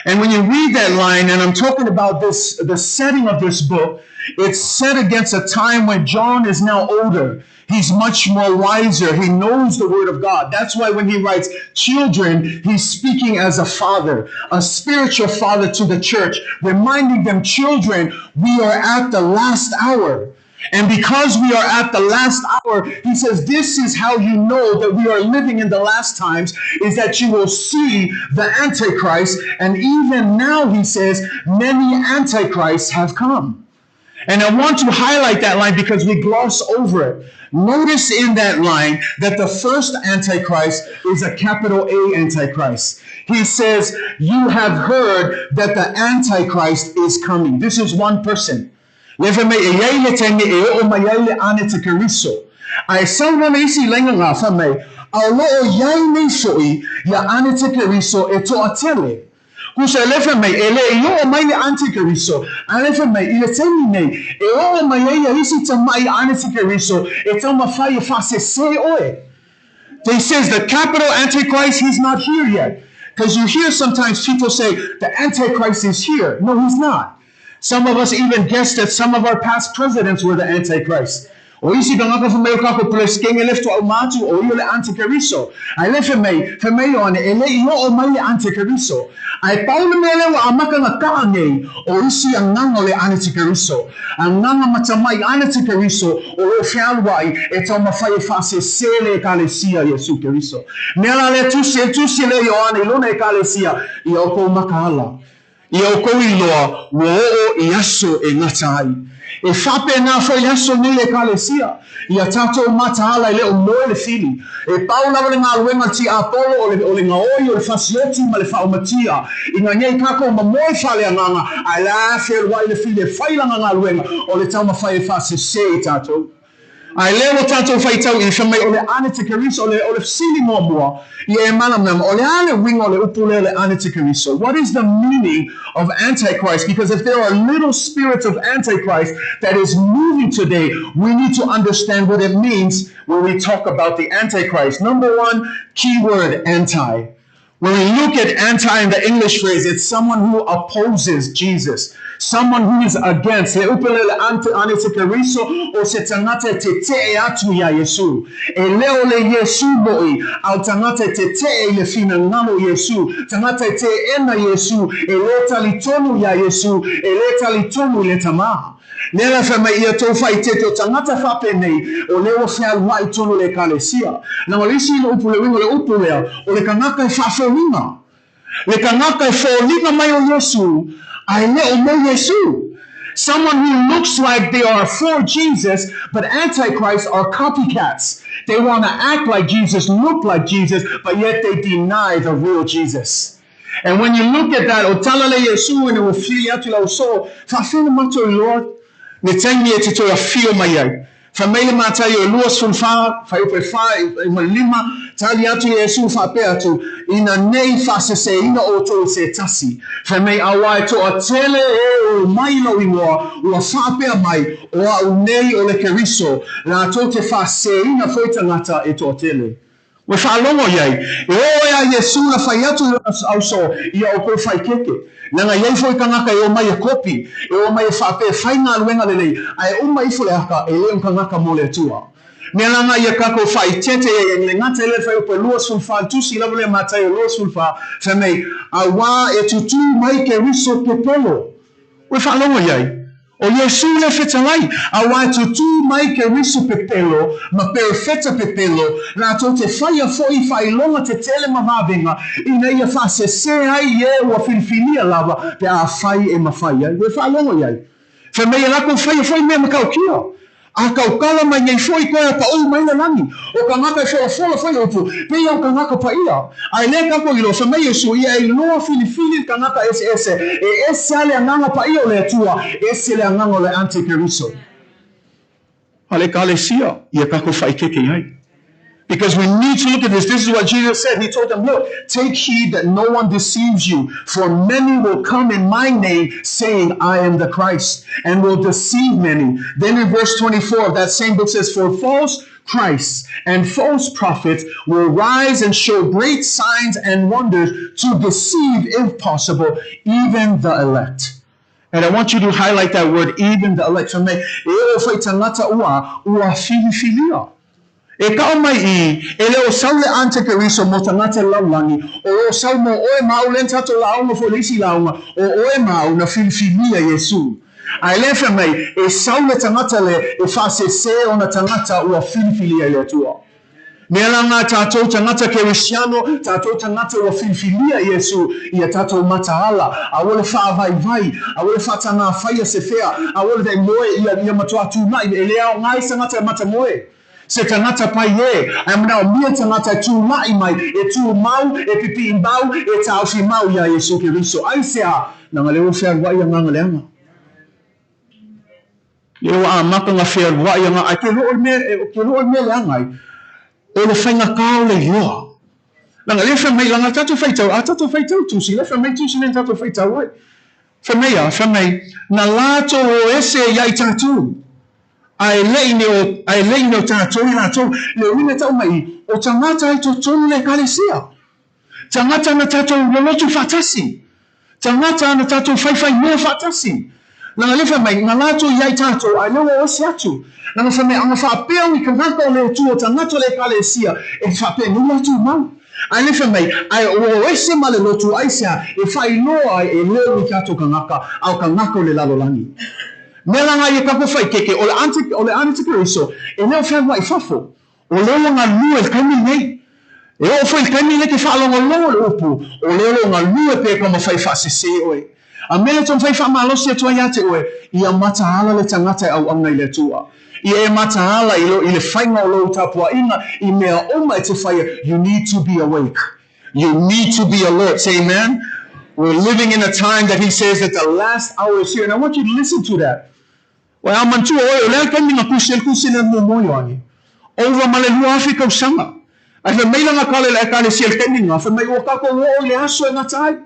And when you read that line, and I'm talking about this, the setting of this book, it's set against a time when John is now older. He's much more wiser. He knows the word of God. That's why when he writes children, he's speaking as a father, a spiritual father to the church, reminding them, children, we are at the last hour. And because we are at the last hour, he says, this is how you know that we are living in the last times, is that you will see the Antichrist. And even now, he says, many Antichrists have come. And I want to highlight that line because we gloss over it. Notice in that line that the first Antichrist is a capital A Antichrist. He says, you have heard that the Antichrist is coming. This is one person. Lea fai mai, e iai le taimi e oo mai ai le Anetekeriso. Ae sau loa le isi laina la, fai mai, A o lo o iai nei foʻi ia Anetekeriso e toatele. Kusa e lea fai mai, e le i oo mai le Antekeriso, ae lea fai mai, i le taimi nei, e oo mai ai ia isi tamai Anetekeriso e taumafai e faasese oe. They says the capital Antichrist, he's not here yet. Because you hear sometimes people say, the Antichrist is here. No, he's not. Some of us even guessed that some of our past presidents were the Antichrist. O isi tagata fai mai o kako Peresikene le fetoa uma atu, o ia le Antikeriso. Ae le fai mai, fai mai Ioane, e le i oo mai le Antikeriso. Ae pau le mea lea ua amata na kaa nei, o isi agaga o le Antikeriso. Agaga matamai Antikeriso o lo o fealuai e taumafai e faasese le Ekalesia Iesu Keriso. Mea la lea tusi, e tusi lea Ioane i lona Ekalesia, ia outou makaala. Ia outou iloa ua oo i aso e gata ai. E faapena foi le aso nei le Ekalesia, ia tatou mataala e le o moe le fili. E pau lava le galuega tiapolo o le, o le gaoi o le fasioti ma le faaumatia. Ina nei kakou ma moe faaleagaga, ae la fealuai le fili e fai lana galuega o le taumafai e faasese i tatou. Ae lea ua tatou faitau i, fai mai o le Antikeriso, o le, o le fesili muamua, ia e malamalama, o le a le uiga o le upu lea o le Antikeriso? What is the meaning of Antichrist? Because if there are little spirits of Antichrist that is moving today, we need to understand what it means when we talk about the Antichrist. Number one, keyword, anti. When we look at anti in the English phrase, it's someone who opposes Jesus, someone who is against. Le upu lea le ante, ane te Keriso, o se tagata e tetee atu iā Iesu. E le o le Iesu moʻi, a o tagata e tetee i le finagalo o Iesu, tagata e teena Iesu, e le talitonu iā Iesu, e le talitonu i le Tama. Lea la fai mai ia tou faaeteete o tagata faapenei, o lea ua fealuai tonu le Ekalesia. Leaga o le isi le upu le uiga o le upu lea, o le kanaka e faafoliga. Le kanaka e foliga mai o Iesu, ae le o mo Iesu. Someone who looks like they are for Jesus, but Antichrist are copycats. They want to act like Jesus, look like Jesus, but yet they deny the real Jesus. And when you look at that, o tala le Iesu ina ua fili atu i lau soo, faafena matou iloa le taimi e te toe afio mai ai. Fai mai le Mataio e 24, fuaiupu e 4 i ma le 5, Tali atu Iesu faapea atu, Ina ne i faaseseina outou i se tasi, fai mai auā e toatele e o mai i lou igoa, ua faapea mai, O au nei o le Keriso, latou te faaseseina foi tagata e toatele. Ua faalogo i ai, e oo ai a Iesu na fai atu i lona ausoo, Ia outou faikeke. Leaga e i ai foi tagata e omai e kopi, e omai e faapea e fai galuega lelei, ae uma ifo le aka, e le o ni tagata mo le Atua. Mea laga ia kakou faaitete ai e le gata i lea fuaiupu e 24 le tusi lava lea Mataio 24, fai mai, Auā e tutū mai Keriso pepelo. Ua faalogo i ai? O Iesū le fetalai, auā e tutū mai Keriso pepelo ma perofeta pepelo, latou te whaia foi i faailoga tetele ma vavega, ina ia faasesē ai i e ua filifilia lava pe afai e mafai ai. Ua faalogo i ai? Fai mai e lakou whaia foi mea matautia. A tautala mai nei foi koe a paʻu mai le lagi, o tagata e folafola foi upu, pei o tagata paia. A e le kako iloa, fai mai Iesu, ia e iloa filifili le tagata eseese, e ese a le agaga paia o le Atua, ese le agaga o le antikeriso. A le Ekalesia, ia kako faaeteete i ai. Because we need to look at this. This is what Jesus said. He told them, Look, take heed that no one deceives you, for many will come in my name, saying, I am the Christ, and will deceive many. Then in verse 24 of that same book says, For false Christs and false prophets will rise and show great signs and wonders to deceive, if possible, even the elect. And I want you to highlight that word, even the elect. Fai mai, e oo foi tagata ua, ua filifilia. E kau mai i, e le o sau le antikeriso mo tagata lalolagi, o lo o sau mo oe ma au le tatou lauga foi le isi lauga, o oe ma au na filifilia Iesu. A e le fai mai, e sau le tagata le e faasese ona tagata ua filifilia e le Atua. Mea la nga tatou tagata Kerisiano, tatou tagata ua filifilia Iesu ia tatou mataala, aua le faavaivai, aua le faatagāfaia se fea, aua le moe ia, ia matuā tūnaʻi, e le aoga ai se tagata e matamoe. Se tagata pai ē, ae manaomia tagata e tūnaʻi mai, e tū mau, e pipiʻi mau, e taofi mau iā Iesu Keriso. Aisea? Leaga lea ua fealuaʻi agaga leaga. Lea ua amata ona fealuaʻi aga, ae ke loʻo le mea, ke loʻo le mea leaga ai, o le faigata o le iloa. Leaga lea fai mai, leaga tatou faitau, a tatou faitau tusi, lea fai mai tusi lea na tatou faitau ai. Fai mai a, fai mai, na latou o ese ia i tatou, ae le i ne o, ae le i ne o tatou i latou. Le uiga tau mai i, o tagata ai totonu le Ekalesia. Tagata na tatou lolotu faatasi. Tagata na tatou whaiwhai mea faatasi. Leaga lea fai mai, na latou i ai tatou, ae lea ua o ese atu. Leaga fai mai, ana faapea i tagata o le Atua, o tagata o le Ekalesia, e faapea nei latou mau. Ae lea fai mai, ae ua o ese ma le lotu, aisea, e faailoa ai e le o ni tatou tagata, a o tagata o le lalolagi. Mea la nga ia tatou faikeke, o le anti, o le antikeriso, e le o fealuai i fafo. O lea ua galue i le taimi lenei. E oo foi i le taimi lenei ke faalogologo le upu, o lea o lo o galue pe taumafai e faasese oe. A mea lea taumafai e faamalosi atu ai ia te oe, ia mataala le tagata e auauna i le Atua. Ia e mataala i lo, i le faiga o lou tapuaiga i mea uma e te faia, you need to be awake. You need to be alert. Say amen. We're living in a time that he says that the last hour is here. And I want you to listen to that. Ua a manatua oe, o le a le taimi na tusi ai le tusi lea muamua Ioane? Ova ma le 2000 tausaga. Ae fai mai lana tala i le Ekalesia i le taimi lena, fai mai, Ua tatou oo i le aso e gata ai.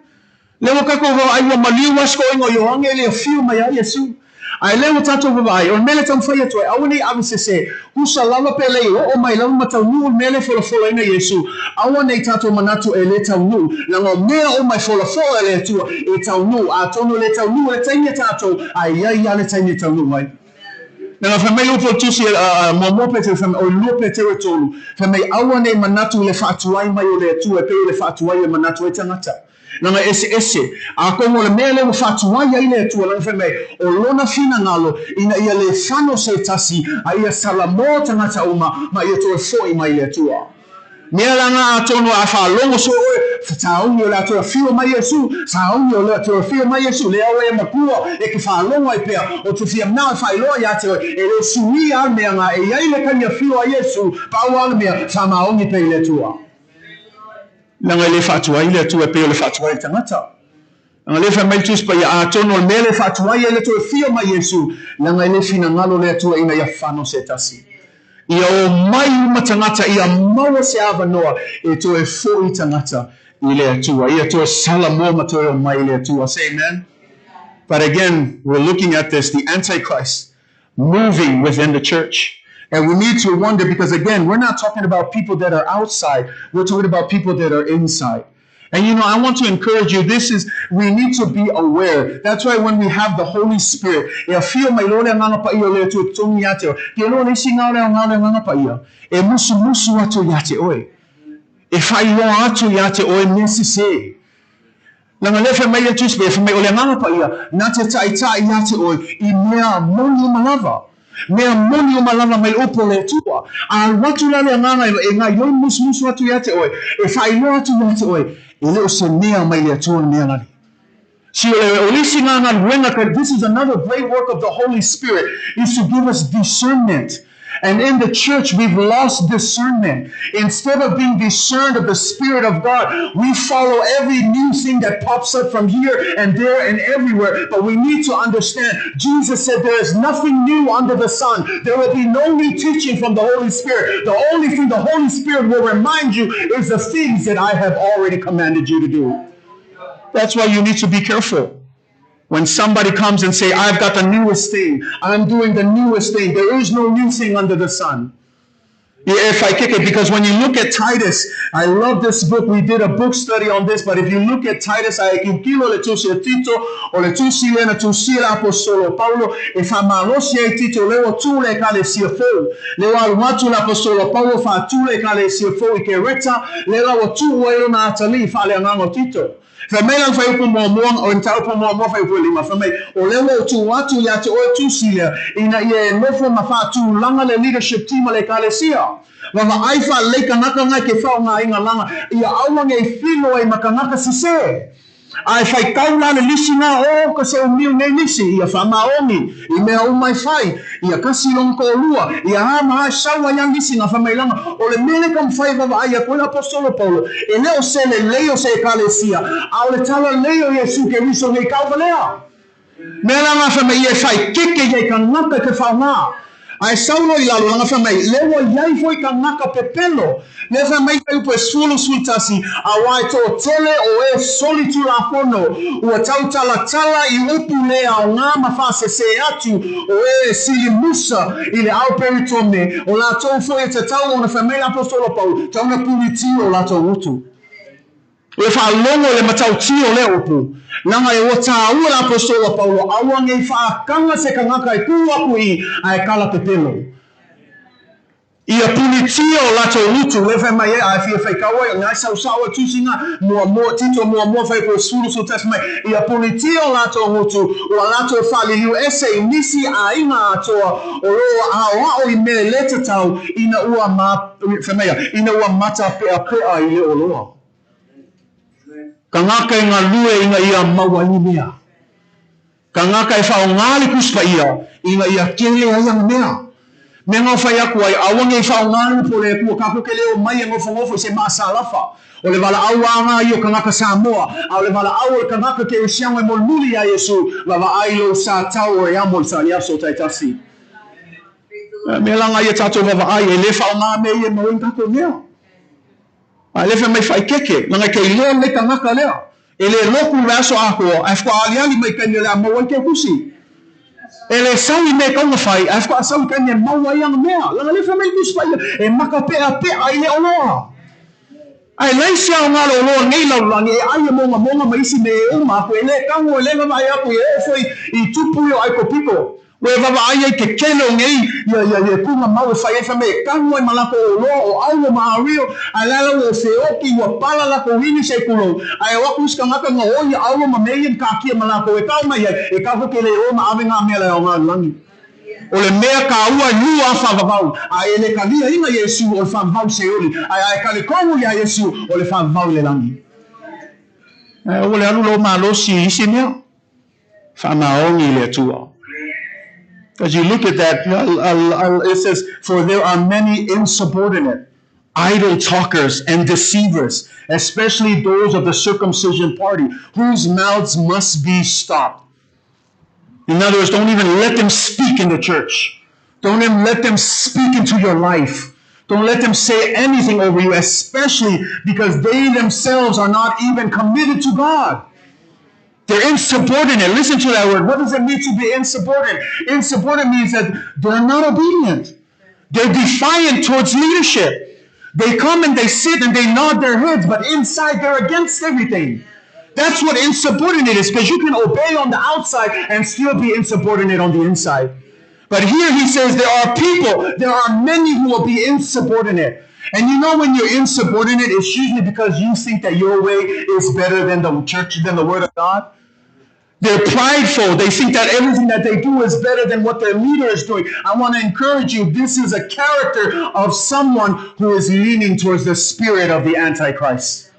Lea ua tatou vaavaai ua maliu lava se toega o Ioane e le afio mai ai Iesu. Ae lea ua tatou vaavaai, o le mea lea e taumafai atu ai, aua ne i ave sese, husa lava pe le i oo mai lava ma taunuu le mea lea e folafolaina Iesu, aua ne i tatou manatu e le taunuu, leaga o mea uma e folafola e le Atua e taunuu, atonu e le taunuu i le taimi a tatou, ae i ai lava le taimi e taunuu ai. Leaga fai mai le upu o le Tusi muamua Peteru, fai mai, o le lua Peteru e tolu, fai mai, aua ne i manatu i le faatuai mai o le Atua e pei o le faatuai e manatu ai tagata. Leaga e eseese. Atonu o le mea lea ua faatuai ai le Atua, leaga fai mai, o Lona finagalo, ina ia le fano se tasi, a ia salamo tagata uma, ma ia toe foi mai le Atua. Mea laga atonu a faalogo soo oe, saogi o le a toe afio mai Iesu, saogi o le a toe afio mai Iesu, lea oe e makua e ke faalogo ai pea, o te fia mea e faailoa ia te oe, e le suia a le mea nga e iai le taimi afio a Iesu, pau a le mea, faamaoni pea i le Atua. Leaga e le faatuai le Atua e pei o le faatuai i le tagata. Leaga lea e fai mai le Tusi Paia, Atonu o le mea lea e faatuai ai le toe afio mai Iesu, leaga e le finagalo le Atua ina ia fano se tasi. Ia omai uma tagata, ia maua se avanoa e toe foʻi tagata i le Atua. Ia toe salamua ma toe omai i le Atua. Say amen. But again, we're looking at this, the Antichrist moving within the church. And we need to wonder because, again, we're not talking about people that are outside. We're talking about people that are inside. And you know, I want to encourage you. This is, we need to be aware. That's why when we have the Holy Spirit, e afio mai loa le Agaga Paia o le Atua i totonu ia te oe. Te iloa le isi ga o le aoga o le Agaga Paia, e musumusu atu ia te oe. E faailoa atu ia te oe mea sesē. Leaga lea fai mai le Tusi Paia, fai mai o le Agaga Paia, na te taitai ia te oe i mea moni uma lava. Mea moni uma lava mai le upu o le Atua. A alu atu la le Agaga e gaioi musumusu atu ia te oe, e faailoa atu ia te oe, e le o se mea mai le Atua le mea lale. See, o le, o le isi ga galuega ka, this is another great work of the Holy Spirit, is to give us discernment. And in the church, we've lost discernment. Instead of being discerned of the Spirit of God, we follow every new thing that pops up from here and there and everywhere. But we need to understand, Jesus said there is nothing new under the sun. There will be no new teaching from the Holy Spirit. The only thing the Holy Spirit will remind you is the things that I have already commanded you to do. That's why you need to be careful. When somebody comes and say, I've got the newest thing, I'm doing the newest thing, there is no new thing under the sun. If I kick it, because when you look at Titus, I love this book. We did a book study on this, but if you look at Titus, a e kiukilo le tusi a Tito, o le tusi lea na tusia le aposetolo Paulo, e faamalosi ai Tito, lea ua tu le ekalesia fou. Lea ua alu atu le aposetolo Paulo faatu le ekalesia fou i Kereta, lea la ua tuu ai lona atalii faaleagaga o Tito. Fai mai lana fuaiupu muamua, o le mataupu muamua fuaiupu e lima, fai mai, O lea ua ou tuu atu ia te oe tusi lea, ina ia e nofo ma faatulaga le leadership team a le Ekalesia. Vavaai faalelei kanaka nga ke faogaina langa, ia aua nei filo ai ma kanaka sesē. A e faitau la le lisi nga o ka se umiu nei lisi, ia faamaoni i mea uma e fai, ia kasi lona toalua, ia a ma a e sau ai a lisi nga fai mai langa, o le mea lea ka mafai e vavaai atu ai le aposetolo Paulo, e le o se lelei o se Ekalesia, a o le talalei o Iesu Keriso nei kauvalea. Mea la nga fai mai ia e fai keke ia i kanaka i ke faoga. A e sau loa i lalo, lana fai mai, Le ua iai foi kanaka pepelo. Lea fai mai ka upu e 11, Auā e toatele o e soli Tulafono, ua tautalatala i upu le aoga ma faasesē atu o e sili musa i le ao peritome, o latou foi e tatau ona fai mai le aposetolo Paulo, tau na pulitī o latou utu. O le faalogo i le matautia o lea upu, leaga e ua tāua le aposetolo a Paulo, aua nei faakaga se kanaka e kū aku i a e kala pepelo. Ia punitia o latou utu, lea fai mai ai, a e fia faitau ai, ngai sausau ai tusi nga, muamua, Tito muamua fai po 11 mai, ia punitia o latou ngutu, ua latou faaliliu ese i nisi aiga atoa o loo aoao i mea e le tatau, ina ua ma, fai mai ia, ina ua matapeapea i le oloa. Kanaka e galue ina ia maua ai mea. Kanaka e faaaoga le Tusi Paia ina ia kele ai ana mea. Mea na fai aku ai, aua nei faaaoga le upu o le Atua, kakou ke le omai e nofonofo i se maasalafa. O le valaau aga ia o kanaka Samoa, a o le valaau o le kanaka kerisiano e molimuli ia Iesu, vavaai lou sa tau o e amo i sa le aso taitasi. Mea laga ia tatou vavaai, e le faaaoga mea ia e maua ai tatou mea. A e le fai mai faikeke, laga e kei lea lenei kanaka lea. E le loku i le aso atoa, ae faatoa aliali mai i taimi o le a maua ai ke kusi. E le sau i mea e tau na fai, ae faatoa sau i taimi e maua ai ana mea. Laga le fai mai le Tusi Paia, e makapeapea i le oloa. Ae leai se aoga le oloa nei lalolagi e ai e mogamoga ma isi mea e uma aku, e le tago, e le vavaai aku, e oo foi i tupu ia o Aikopito. Ua e vavaai ai ke kele o nei ia ia ia kuga mau e fai ai fai mai e kanu ai ma lakou oloa o aulo ma ario ae la la ua o feoki ua pala lakou ini sei kulou ae o aku isi kangaka nga o ia aulo ma mea ia na kakia ma lakou e kau mai ai e kau hoki le o ma ave nga mea le aoga lani. O le mea kaua e lua a faavavau a e le kalia ina Iesu o le faavavau Seoli ae a e kali kohu ia Iesu o le faavavau i le lagi. Ae aua le alu lou malosi i isi mea. Faamaoni i le Atua. As you look at that, it says, For there are many insubordinate, idle talkers and deceivers, especially those of the circumcision party, whose mouths must be stopped. In other words, don't even let them speak in the church. Don't let them speak into your life. Don't let them say anything over you, especially because they themselves are not even committed to God. They're insubordinate. Listen to that word. What does it mean to be insubordinate? Insubordinate means that they're not obedient. They're defiant towards leadership. They come and they sit and they nod their heads, but inside they're against everything. That's what insubordinate is, because you can obey on the outside and still be insubordinate on the inside. But here he says there are people, there are many who will be insubordinate. And you know when you're insubordinate, it's usually because you think that your way is better than the church, than the word of God. They're prideful. They think that everything that they do is better than what their leader is doing. I want to encourage you, this is a character of someone who is leaning towards the spirit of the Antichrist.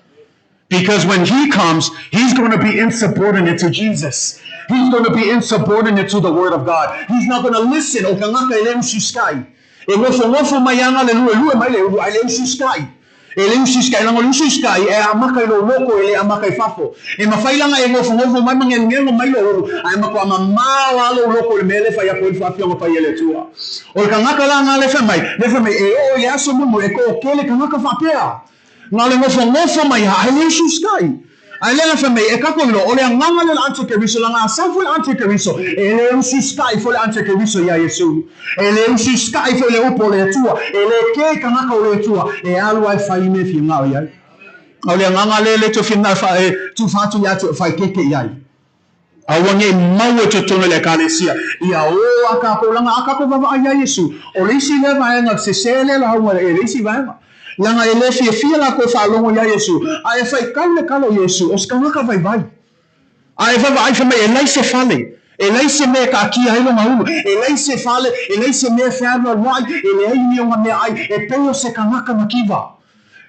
Because when he comes, he's going to be insubordinate to Jesus. He's going to be insubordinate to the word of God. He's not going to listen. O kangaka e le ususkai. E ngofo mai anga le lue lue mai le ulu ai le ususkai. E le ususkai, langa le ususkai, e amaka i lo loko, e le amaka i fafo. E mawhailanga e ngofo ngofo mai mangengengo mai lo ulu, ai mako ama mao alo loko le mele whai ako i whawhionga pai ele tua. O le kangaka la ngā lefe mai, lefe mai, e o i aso mumu, e ko o kele kangaka whapea. Ngā le ngofo ngofo mai ha, ai le ususkai. Ai le lefe mai, e kako ilo, o le anganga le antikeriso, langa asafu le antikeriso, e le ususkai fo le antikeriso ia Yesu. E le ususkai fo le upo le tua, e le ke kangaka o le tua, e alu ai whai me fi ngau iai. O le anganga le le tu fi ngau wha, e tu whatu ia tu whai keke iai. A wange mau e tutunga le kalesia. Ia o akako langa akako vava ai ia Yesu. O le isi le vaenga, se se le la haunga e le isi vaenga. Langa e le fia fia la ko whaalongo ia Yesu. A e whai kau le kalo Yesu, o skangaka vai vai. A e vava ai whamai, e lai se fale. E lai se mea ka kia hei longa ulu. E lai se fale, e lai se mea whearua wai, e le ai ni onga mea ai, e peo se kangaka makiwa.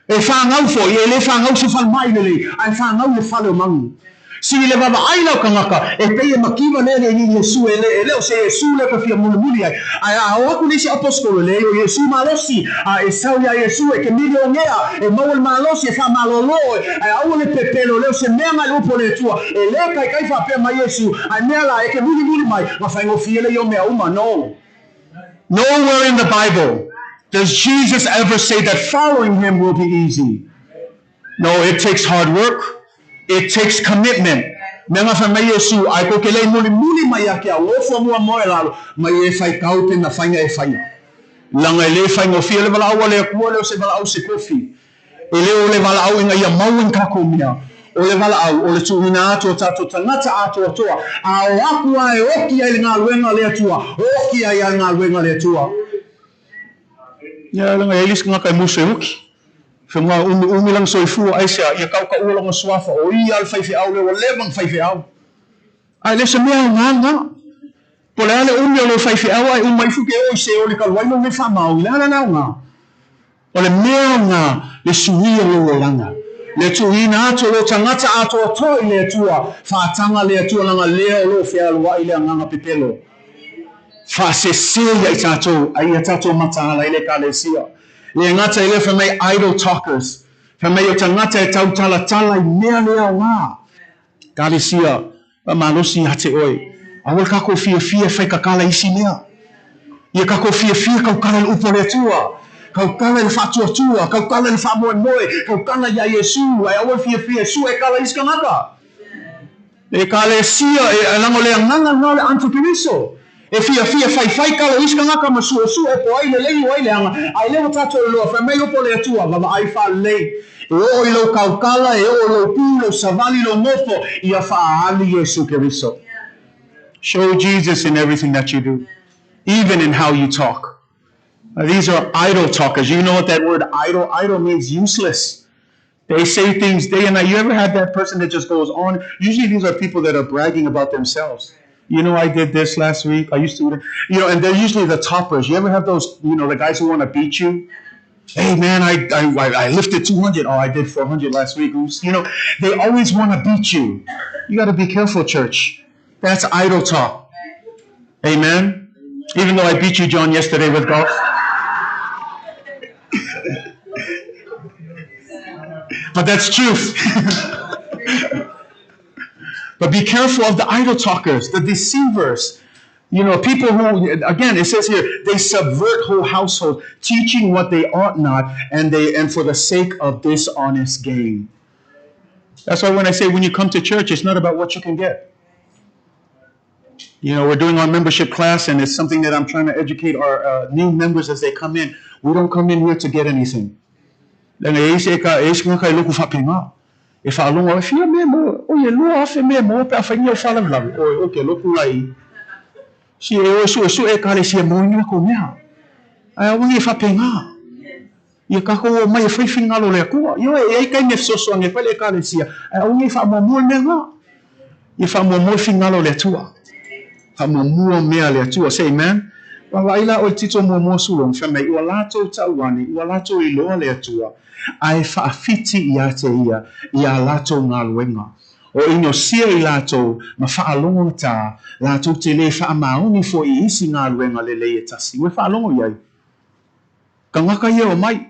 E whangau fo, e le whangau se whal mai le le, a e whangau le fale o mangu. Si le vava ai lau kangaka, e pei e makiwa le le ni Yesu, e le o se Yesu le ka fia muli muli ai. Ai a o aku nisi apostolo le o Yesu malosi, a e sau ia Yesu e ke mili o ngea, e mau le malosi e wha malolo, ai au le pepelo le o se mea ngai upo le tua, e le kai kai whapea mai Yesu, ai mea la e ke muli muli mai, ma whaingo fia le i o mea uma, no. Nowhere in the Bible does Jesus ever say that following him will be easy. No, it takes hard work. It takes commitment. Mea ngā whai mai Yesu, ai ko ke lei muli muli mai a kia ofo mua moe lalo, mai e whai kau te na whainga e whainga. Langa e le whai ngofia le wala au le akua le o se wala au se kofi. E le o le wala au inga ia mauen kako mea. O le wala au, o le tuuina atu o tātou tangata atoa toa. A o akua e oki ai le ngā luenga le atua. Oki ai ai ngā luenga le atua. Ia langa e liska ngā kai muso e oki. Whenga umi umi lang soifua ai sea, ia kau ka ua longa suafa, o ia al whaiwhi au le o le mang whaiwhi au. Ai le se mea ngā ngā. Po le ale umi o le whaiwhi au ai umai fuke o i se o le kaluai lo me whamau, le ala nau ngā. O le mea ngā, le suia lo o langa. Le tuina atu lo tangata atoa toa i le atua, whaatanga le atua langa lea o lo whialua i le anganga pepelo. Whaasese ia i tātou, ai ia tātou mataala i le kalesia. Le ngata i le whamai idle talkers. Whamai o tangata e tautala tala i mea lea o ngā. Kalesia, malosi hate oe. Awal kako fia fia whai kakala isi mea. Ia kako fia fia kau kala le upo le atua. Kau kala le whaatua tua. Kau kala le whaamoe moe. Kau kala ia Yesu. Ai awal fia fia su e kala isi kangaka. E kalesia, e lango le anganga ngā le antikeriso. E fia fia whai whai kala isi kangaka ma sua sua e po ai le lei o ai le anga. Ai le o tātou loa, whai mai opo le atua, vava ai wha lei. E o i lo kaukala, e o lo pū, lo savali, lo mofo, ia whaali Yesu Keriso. Show Jesus in everything that you do, even in how you talk. These are idle talkers. You know what that word idle? Idle means useless. They say things day and night. You ever had that person that just goes on? Usually these are people that are bragging about themselves. You know, I did this last week. I used to, you know, and they're usually the toppers. You ever have those, you know, the guys who want to beat you? Hey, man, I lifted 200. Oh, I did 400 last week. You know, they always want to beat you. You got to be careful, church. That's idle talk. Amen? Even though I beat you, John, yesterday with golf. But that's truth. But be careful of the idle talkers, the deceivers. You know, people who, again, it says here, they subvert whole households, teaching what they ought not, and they and for the sake of dishonest gain. That's why when I say when you come to church, it's not about what you can get. You know, we're doing our membership class, and it's something that I'm trying to educate our new members as they come in. We don't come in here to get anything. Leaga e ai se e e ai se tagata e lotu faapena. E faalogo ai, fia mea e maua, oi e 2,000 mea e maua pe a faingia o faalavelave. Oi, ou te lotu la i. Si e o e suesue ekalesia e maua ai ni latou mea. Ae aua nei e faapena. Ia tatou omai e fai finagalo o le Atua. Ioe, e i ai taimi e fesoasoani ai foi le ekalesia, ae aua nei faamuamua le mea lena. Ia faamuamua le finagalo o le Atua. Faamuamua mea a le Atua. Say amen. Vaavaai la oe Tito muamua sulong, fai mai, ua latou tau ane, ua latou iloa le Atua, ae faafiti ia te ia i a latou galuega. O inosia i latou ma faalogogata, latou te lē faamaoni foi i isi galuega lelei e tasi. Ua e faalogo i ai? Tagata ia omai.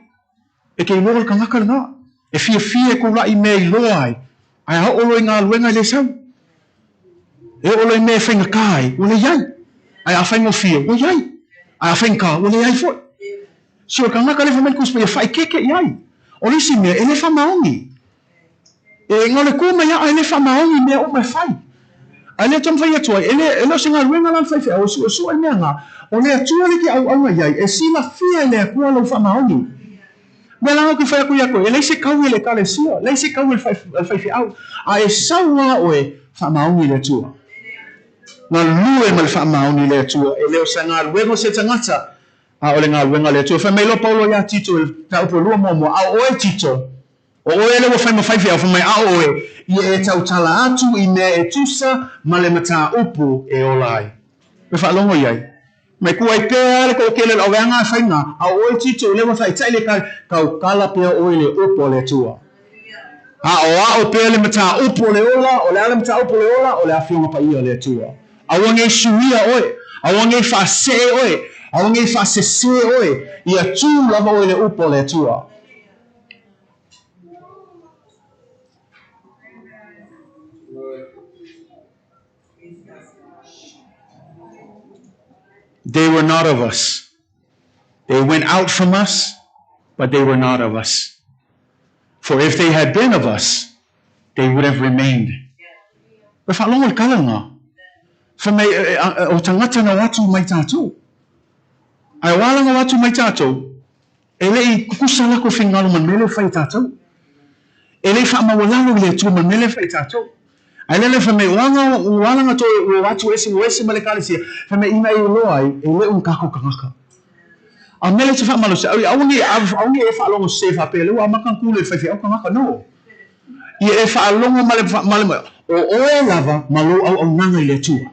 E ke iloa o le tagata lena. E fiafia e kulaʻi mea i loa ai, ae a oo loa i galuega e le sau. E oo loa i mea e faigata ai, ua leai. Ae a faigofie, ua i ai. Ae a faigata, ua leai foi. Si o le tagata lea fai mai le Tusi Paia, faaekeeke i ai. O le isi mea, e le faamaoni. E na o le ku mai aa e le faamaoni mea uma e fai. Ae le taumafai atu ai, e le, e le o se galuega la le faifeau e suesue le mea na, o le Atua le ke auauna i ai, e silafia e le Atua lou faamaoni. Mea la ou te fai atu ia te oe, e leai se taui a le Ekalesia, leai se taui a le faifeau, a e sau lava oe, faamaoni i le Atua. Galue ma le faamaoni i le Atua, e le o se galuega o se tagata, a o le galuega a le Atua. Fai mai loa Paulo iā Tito i le mataupu e lua muamua, a o oe Tito, O oe lea ua fai ma faifeau, fai mai, a oe, ia e tautala atu i mea e tusa ma le mataupu e ola ai. Me faalogo i ai. Mai kuai pea le toatele o le aueaga a faiga, a o oe Tito, lea ua taitai le tautala pea oe i le upu a le Atua. Aoao pea le mataupu o le ola, o le a le mataupu o le ola? O le Afioga Paia a le Atua. Aua nei suia oe, aua nei faasee oe, aua nei faasese oe, ia tu lava oe i le upu a le Atua. They were not of us. They went out from us, but they were not of us. For if they had been of us, they would have remained. E faalogo i le tala lena. Fai mai, o tagata na o atu mai tatou. Ae o a la na o atu mai tatou, E le i kukusa lakou finagalo ma le mea lea e fai e tatou. E le i faamaualalo i le Atua ma le mea lea e fai e tatou. Ae lele fai mai, o aga ua ala na toe ua o atu ese ua ese ma le Ekalesia, fai mai ina e iloa ai, e le o ni takou tagata. A o le mea lea e te faamalosi, aua ne i aua ne i e faalogo sese faapea, lea ua amata ona tu le faifeau tagata. No. Ia e faalogo ma le ma le o oe lava ma lou auaunaga i le Atua.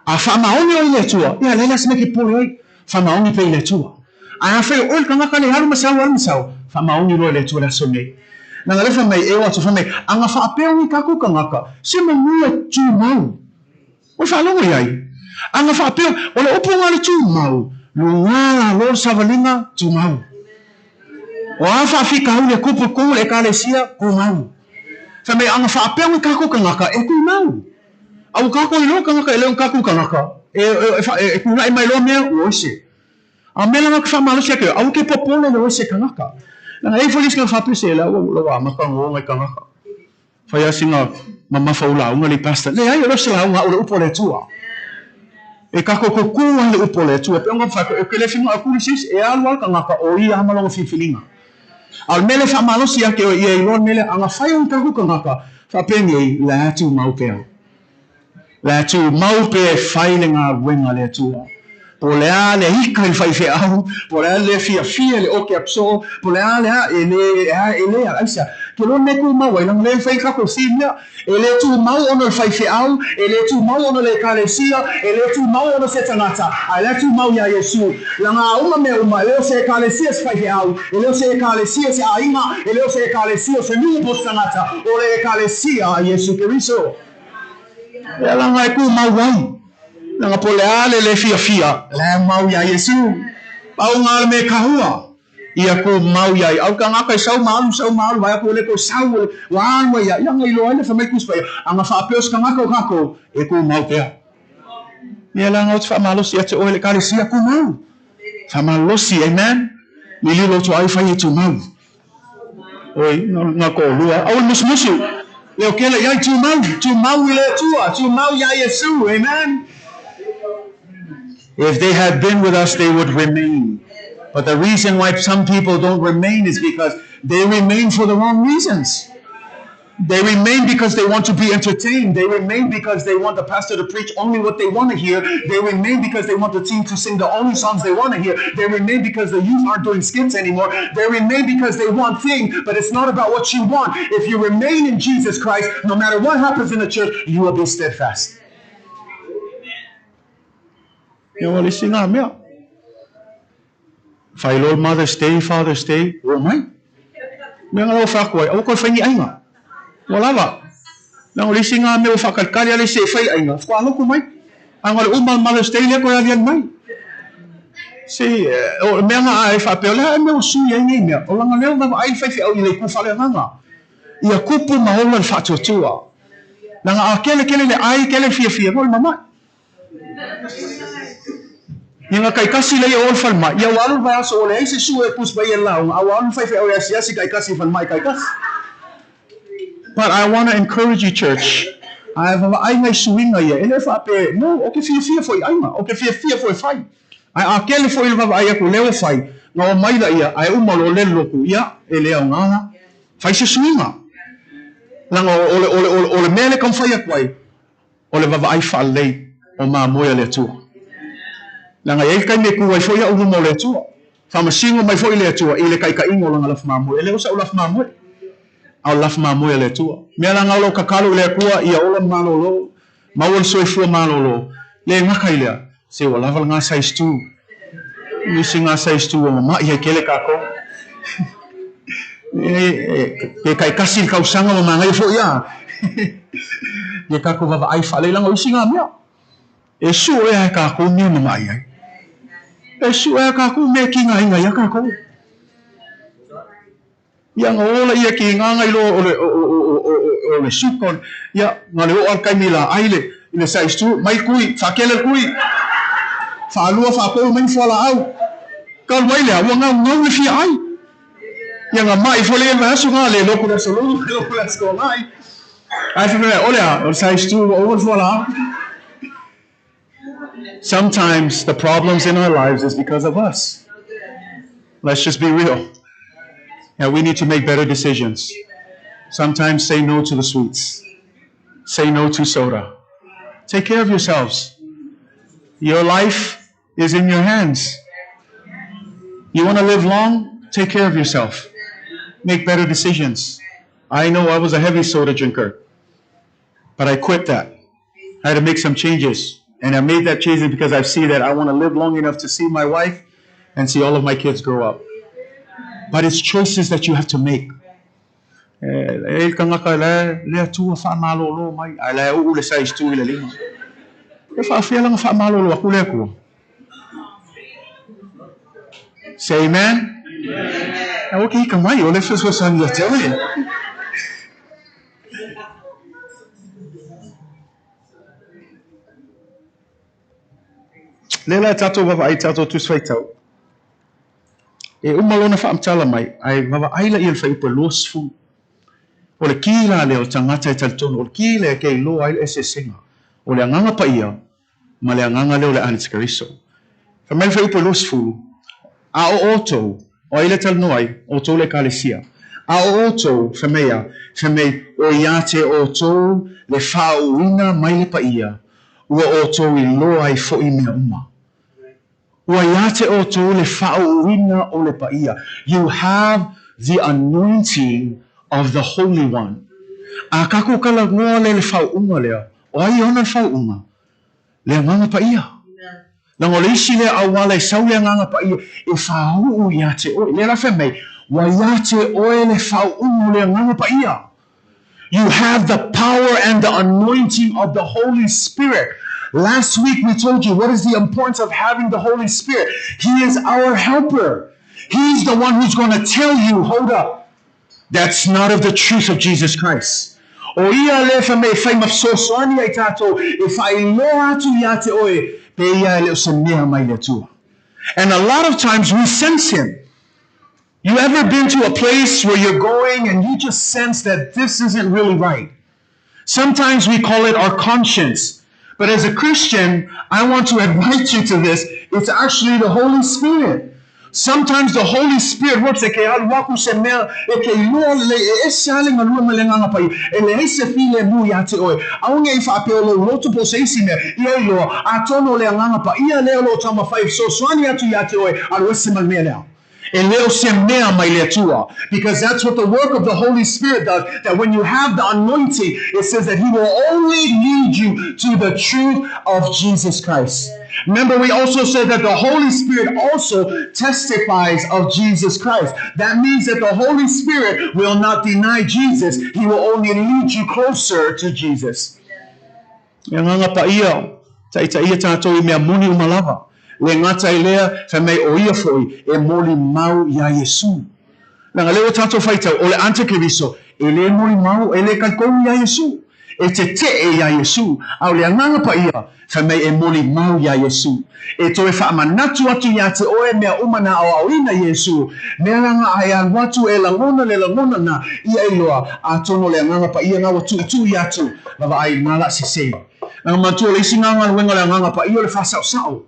A faamaoni oe i le Atua, ia leai la se mea e te popole ai, faamaoni pea i le Atua. Ae afai o oe le tagata le alu ma sau alu ma sau, faamaoni loa i le Atua i le aso nei. Leaga lea fai mai e o atu fai mai, a na faapea ni tatou tagata, se manuia tumau. Ua faalogo i ai? A na faapea, o le upu lena le tumau, luga lalo le savaliga, tumau. O a faafitauli e tupu i totonu o le Ekalesia, tumau. Fai mai, a na faapea ni tatou tagata, e tumau. A ua tatou iloa tagata e le o ni tatou tagata, e, e, e, e tulai mai loa mea, ua ese. A o mea la na ou te faamalosi atu ai, aua ke popole le oe se tagata. Leaga e i ai foi le isi tagata faapea se la ua ua amata ona o nai tagata. Fai lava sina mamafa o lauga le pastor. Leai, e le o se lauga, o le upu a le Atua. E tatou kukū ai le upu a le Atua. E pei ona fai atu, ou te le finau atu i se isi, e alu lava le tagata o ia lava ma lona filifiliga. A o le mea lea e faamalosi ia te oe, ia iloa le mea lea, a na fai o tatou tagata, faapenei, la e tumau pea. Le a tumau pea e fai le galuega a le Atua. Po o le a le ika i le faifeau, po o le a le fiafia i le oke apisoo, po o le a le a, e le, e le, aisea? Ke loa le mea e tumau ai, leaga o lea e fai tatou theme lea. E le tumau ona o le faifeau, e le tumau ona o le Ekalesia, e le tumau ona o se tagata, a e le tumau iā Iesu. Leaga a uma mea uma, e le o se Ekalesia se faifeau, e le o se Ekalesia se aiga, e le o se Ekalesia o se nuu po o se tagata, o le Ekalesia a Iesu Keriso. Lea laga e tumau ai. Leaga po o le a le le fiafia, la e mau iā Iesu. Pau lena le mea e kahua, ia tumau iā ia. Au tagata e sau ma alu, sau ma alu, vaai atu ua le toe sau, ua alu ai ia, ia ona iloa ai lea fai mai Tusi Paia, a na faapea o se tagata o tatou, e tumau pea. Mea la nga faamalosi ia te oe le ekalesia tumau. Faamalosi, amen. Lililo o ai fai e tumau. Oi, nga toalua. Aua le musumusu. Leo kele iai tumau, tumau i le Atua, tumau iā Iesu, amen. If they had been with us, they would remain. But the reason why some people don't remain is because they remain for the wrong reasons. They remain because they want to be entertained. They remain because they want the pastor to preach only what they want to hear. They remain because they want the team to sing the only songs they want to hear. They remain because the youth aren't doing skits anymore. They remain because they want things, but it's not about what you want. If you remain in Jesus Christ, no matter what happens in the church, you will be steadfast. Ia ua le isi ngā mea. Whai loa Mother's Day, Father's Day, ua mai. Mea ngā lau whākua ai, aua koe whai ni aiga. Ua lava. Mea ngā le isi ngā mea ua whakalikali ale se e whai aiga, whakaaloku mai. A ngā le uma Mother's Day lea koe aliali mai. Se, o mea ngā ai whapea, lea e mea ua sui ai nei mea. O langa lea wawa ai whai whiau i lei ku whale nganga. Ia kupu ma ola le whaatuatua. Langa a kele kele le ai kele fia fia, ngol mamai. Ia nga kaikasi lea ia o le falemai, ia ua alu le vaiaso ua leai se sue e pusi mai ai le lauga, a ua alu le faifeau e asiasi kaikasi i falemai kaikasi. But I want to encourage you church, a e vavaai nai suiga ia, e le faapea, no, o ke fiafia foi i aiga, o ke fiafia foi e fai. Ae a kele foi le vavaai aku lea ua fai, nga o mai laia, ae uma loa le loku, ia, e le aoga la. Fai se suiga. Leaga o le, o le, o le, o le mea lea e taumafai atu ai, O le vaavaai faalelei o mamoe a le Atua. Leaga e i ai le taimi e tu ai foi au i luma o le Atua. Faamasino mai foi le Atua i le taitaiga o Lana lafu mamoe. E le o sa'u lafu mamoe, a o le lafu mamoe a le Atua. Mea la na o lou tatalo i le Atua ia ola ma malolo, maua le soifua malolo, le gata i lea, se ua lava lena size tu. Nisi nga size tu ua mama'i ai kele tatou. Pe taitasi le tausaga ua manaia foi a. Ia tatou vaavaai faalelei leaga o isi nga mea e sue lava e tatou mea e mama'i ai. E sue lava e tatou mea e tigaina ai tatou. Ia na ola ia ki ngā ngai loa o le, o, o, o, o, o, o le suka, ia, na le oo a le taimi la ai le, i le size tu, mai kui, whakele kui, whaalua, whaapolu, mai fualaau. Ka alu ai lea, ua gaugau le fia ai. Ia nga mai fo le vai aso nga le loku le aso lulu, le loku le aso ngai. Ai whai mai, o lea, o le size tu, ua ua le fualaau. Sometimes the problems in our lives is because of us. Let's just be real. Yeah, we need to make better decisions. Sometimes say no to the sweets. Say no to soda. Take care of yourselves. Your life is in your hands. You want to live long? Take care of yourself. Make better decisions. I know I was a heavy soda drinker, but I quit that. I had to make some changes. And I made that change because I see that I want to live long enough to see my wife and see all of my kids grow up. But it's choices that you have to make. E le tagata le le Atua faamalolo mai, ae la e uu le size 2 i le lima. E faafia lana faamalolo aku le Atua. Say amen. Amen. Okay, ka mai, o le fesoasoani ia te oe. Lea la e tatou vavaai tatou Tusi Faitau. E uma lona faamatala mai, ae vavaai laia i le fuaiupu e 20. O le ki la lea o le tagata e talitonu, o le ki lea e ke iloa ai le eseesega o le Agaga Paia ma le agaga lea o le Anitikeriso. Fai mai le fuaiupu e 20, A o outou, o ai le talanoa ai, outou le Ekalesia. A o outou, fai mai a, fai mai, o ia te outou le faauuina mai le paia, ua outou iloa ai foi mea uma. Ua ia te outou le faauuina o le paia. You have the anointing of the Holy One. A kakou talanoa lea i le faauuga lea, o ai e ona le faauuga? Le Agaga Paia. Leaga o le isi lea auala e sau le Agaga Paia e faauu ia te oe. Lea la fai mai, ua ia te oe le faauuga o le Agaga Paia. You have the power and the anointing of the Holy Spirit. Last week we told you what is the importance of having the Holy Spirit. He is our helper. He's the one who's going to tell you, hold up, that's not of the truth of Jesus Christ. O ia lea fai mai e fai ma fesoasoani ai tatou e faailoa atu ia te oe. Pe ia e le o se mea mai le Atua. And a lot of times we sense him. You ever been to a place where you're going and you just sense that this isn't really right? Sometimes we call it our conscience. But as a Christian, I want to invite you to this. It's actually the Holy Spirit. Sometimes the Holy Spirit works e ke alu aku se mea e ke iloa lelei e ese lava le galue ma le Agaga Paia e leai se filemu iā te oe. Aoga i faapea o lou loto po o se isi mea ia iloa atonu o le Agaga Paia lea o lo o taumafai e fesoasoani atu iā te oe alu ese ma le mea lea. E le o se mea mai le Atua. Because that's what the work of the Holy Spirit does, that when you have the anointing, it says that He will only lead you to the truth of Jesus Christ. Remember, we also said that the Holy Spirit also testifies of Jesus Christ. That means that the Holy Spirit will not deny Jesus. He will only lead you closer to Jesus. Le Agaga Paia, taitaia tātou i mea moni uma lava. Le gata i lea, fai mai o ia foi e molimau iā Iesū. Leaga lea ua tātou faitau, o le antikeriso e lē molimau, e lē kalikonu iā Iesū, e teteʻe iā Iesū, a o le Agaga Paia, fai mai e molimau iā Iesū. E toe faamanatu atu iā te oe mea uma na aoaoina Iesū, mea langa a e alu atu e lagona le lagona na ia iloa, atonu o le Agaga Paia na ua tuʻituʻi atu lava ai ma la sese. Langa matua o le isi galuega o le Agaga Paia o le faasaosao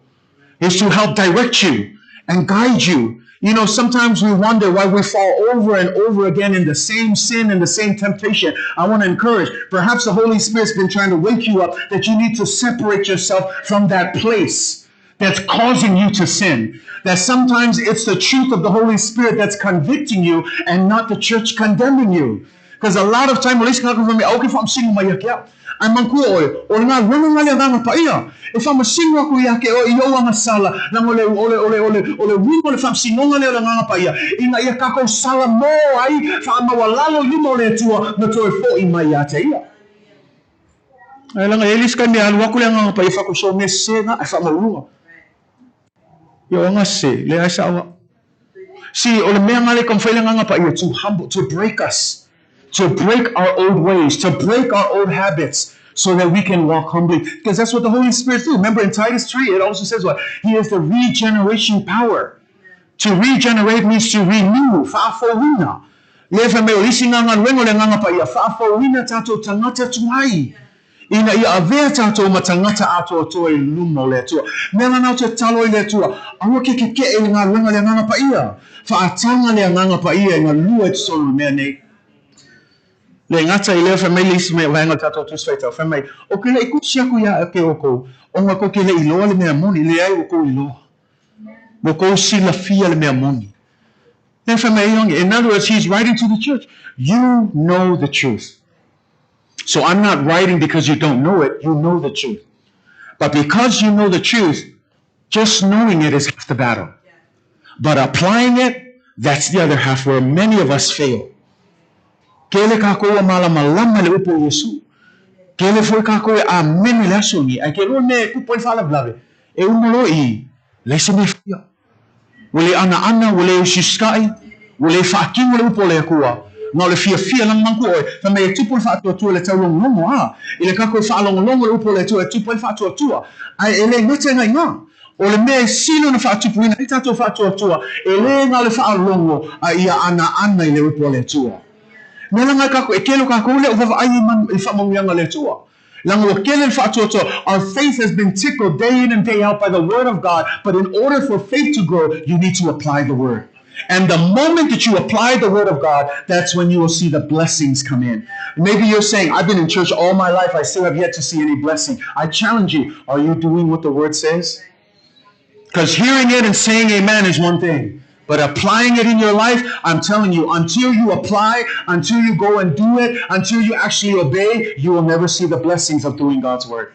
is to help direct you and guide you. You know, sometimes we wonder why we fall over and over again in the same sin and the same temptation. I want to encourage, perhaps the Holy Spirit's been trying to wake you up that you need to separate yourself from that place that's causing you to sin. That sometimes it's the truth of the Holy Spirit that's convicting you and not the church condemning you. Because a lot of time, o le isi tagata fai mai, aua ke faamasino mai ia ke au. Ae manatua oe, o le galuega lena le Agaga Paia, e faamasino aku ia ke oe i ou agasala, leaga o le, o le, o le, o le, o le uiga o le faamasinoga lea o le Agaga Paia, ina ia kākou sala mō ai, faamaualalo i luma o le Atua, ma toe foʻi mai ia te Ia. Ae leaga e le isi taimi e alu aku le Agaga Paia faakoso mea sese na, ae faamaualuga. Ia o aga sese, leai saʻo au. See, o le mea lena lea e taumafai le Agaga Paia, to humble, to break us, to break our old ways, to break our old habits, so that we can walk humbly. Because that's what the Holy Spirit do. Remember in Titus 3, it also says what? He is the regeneration power. To regenerate means to renew, faafouina. Lea fai mai o le isi lena galuega o le Agaga Paia, faafouina tātou tagata tuai, ina ia avea tātou ma tagata atoatoa i luma o le Atua. Mea lana o te tatalo i le Atua, aua ke kekeʻe i le galuega a le Agaga Paia. Faataga le Agaga Paia e galue i totonu o le mea nei. Le gata i lea, fai mai le isi mea vaega o le tātou Tusi Faitau, fai mai, O ke leʻi kusi aku iā ke ʻoukou, ona kou ke leʻi loa le mea moni, leai ua kou iloa. Ua kou silafia le mea moni. Lea fai mai ai, in other words, he's writing to the church, you know the truth. So I'm not writing because you don't know it, you know the truth. But because you know the truth, just knowing it is half the battle. But applying it, that's the other half where many of us fail. Kele kākou ua mālamalama i le upu o Iesū. Kele foi kākou e ʻāmene i le aso nei, ae ke loa mea e kupu ai le faalavelave, e uma loa i leai se mea e faia. Ua le ʻanaʻana, ua le usiusikaʻi, ua le faakino le upu o le Akua, na o le fiafia lana manatua ʻoe, fai mai e tupu le faatuatua i le taulogologo, a i le kākou faalogologo i le upu o le Atua e tupu ai le faatuatua, ae e le gata i gā. O le mea e sili ona faatupuina ai tātou faatuatua, e le na o le faalogo a ia ʻanaʻana i le upu a le Atua. Mea lana e kākou, e kele o kākou lea ua vaavaai i faamanuiaga a le Atua. Leaga ua kele le faatuatua, our faith has been tickled day in and day out by the word of God, but in order for faith to grow, you need to apply the word. And the moment that you apply the word of God, that's when you will see the blessings come in. Maybe you're saying, I've been in church all my life, I still have yet to see any blessing. I challenge you, are you doing what the word says? Because hearing it and saying amen is one thing. But applying it in your life, I'm telling you, until you apply, until you go and do it, until you actually obey, you will never see the blessings of doing God's word.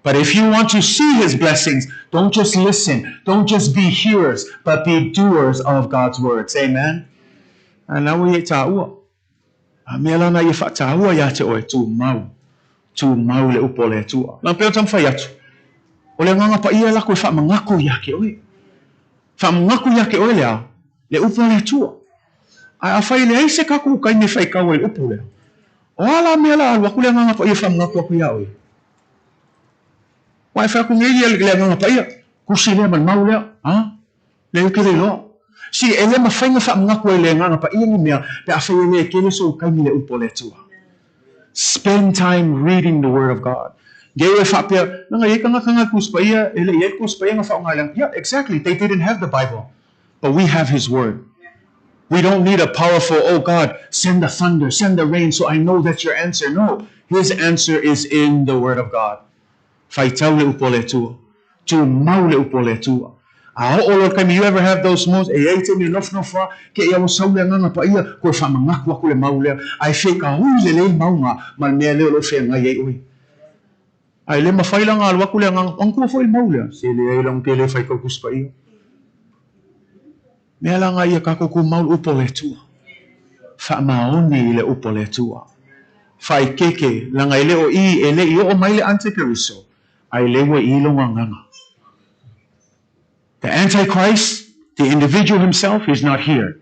But if you want to see His blessings, don't just listen, don't just be hearers, but be doers of God's words. Amen. A na ua ia tāua. A mea lana ia faataua iā te oe, tumau, tumau le upu o le Atua. Lana pei ona taumafai atu, o le Agaga Paia e lako e faamagako iā ke oe. Faamagako iā ke oe le a, le upu a le Atua. Ae afai e leai se kākou taimi e faitau ai i le upu lea, o a la mea la alu aku le Agaga Paia e faamagako aku iā oe? Uaʻe fai atu nei ia le Agaga Paia, Tusi lea ma le mau lea, a? Leai ou te le iloa. See, e le mafai ona faamanatu ai le Agaga Paia ni mea pe afai e le tele sou taimi i le upu a le Atua. Spend time reading the Word of God. Gei oe faapea, Leaga e i ai tagata na Tusi Paia, e le i ai le Tusi Paia na faaaoga e le Agaga. Yeah, exactly, they didn't have the Bible, but we have His Word. We don't need a powerful, oh God, send the thunder, send the rain so I know that's your answer. No, His answer is in the Word of God. Faitau le upu a le Atua. Tumau le upu a le Atua. A oo loa le taimi, you ever have those moments, e i ai taimi e nofonofo lava, ke i ua sau le agaga paia, koe faamanatu atu le mau lea, ae fekaui lelei le mauga ma le mea lea o lo o feagai ai oe. Ae le mafai la ona alu atu le agaga, manatua foi le mau lea, se leai la ona ke le faitau Tusi Paia. Mea la na ia tatou tumau le upu a le Atua. Faamaoni i le upu a le Atua. Faaikeke, leaga e le o i, e le i oo mai le antikeriso, ae le ua i lona agaga. The Antichrist, the individual himself, is not here,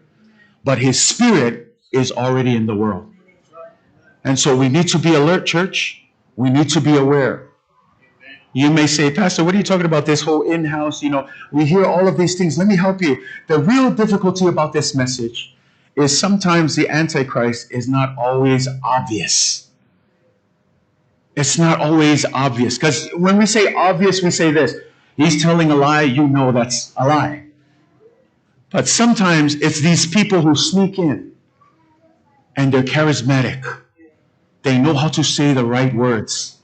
but his spirit is already in the world. And so we need to be alert, church. We need to be aware. You may say, Pastor, what are you talking about? This whole in-house, you know, we hear all of these things. Let me help you. The real difficulty about this message is sometimes the Antichrist is not always obvious. It's not always obvious. Because when we say obvious, we say this. He's telling a lie, you know that's a lie. But sometimes it's these people who sneak in and they're charismatic. They know how to say the right words.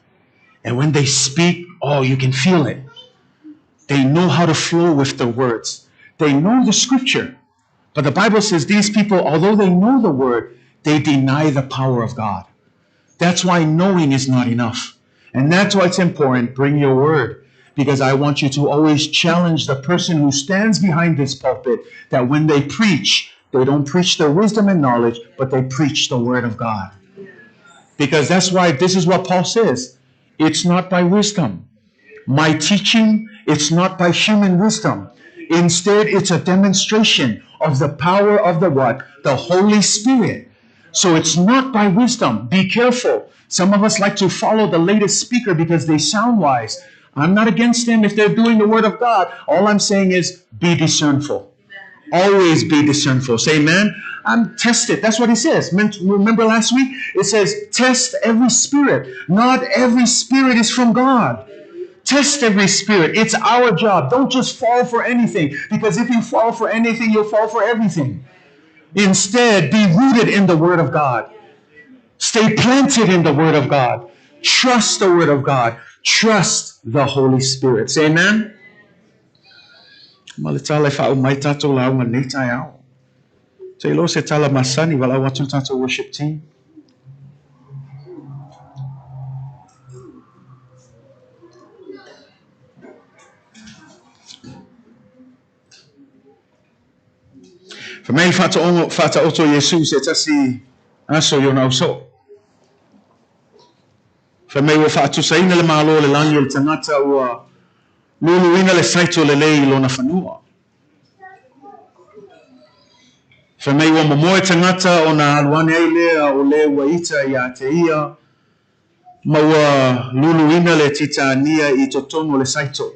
And when they speak, oh, you can feel it. They know how to flow with the words. They know the scripture. But the Bible says these people, although they know the word, they deny the power of God. That's why knowing is not enough. And that's why it's important, bring your word. Because I want you to always challenge the person who stands behind this pulpit that when they preach, they don't preach their wisdom and knowledge, but they preach the word of God. Because that's why this is what Paul says. It's not by wisdom. My teaching, it's not by human wisdom. Instead, it's a demonstration of the power of the what? The Holy Spirit. So it's not by wisdom. Be careful. Some of us like to follow the latest speaker because they sound wise. I'm not against them if they're doing the word of God. All I'm saying is be discernful. Always be discernful. Say amen. I'm tested. That's what he says. Remember last week? It says, test every spirit. Not every spirit is from God. Test every spirit. It's our job. Don't just fall for anything, because if you fall for anything, you'll fall for everything. Instead, be rooted in the Word of God. Stay planted in the Word of God. Trust the Word of God. Trust the Holy Spirit. Say amen. Ma le tala e faauma ai tatou lauga i lenei taeao. Te iloa se tala masani valaau atu le tatou worship team. Fai mai le faataogo, faataoto Iesu i se tasi aso i ona ausoo. Fai mai ua faatusaina le Malo o le lagi o le tagata ua luluina le saito lelei i lona fanua. Fai mai ua momoe tagata ona alu ane ai lea o le ua ita ia te ia ma ua luluina le titania i totonu o le saito.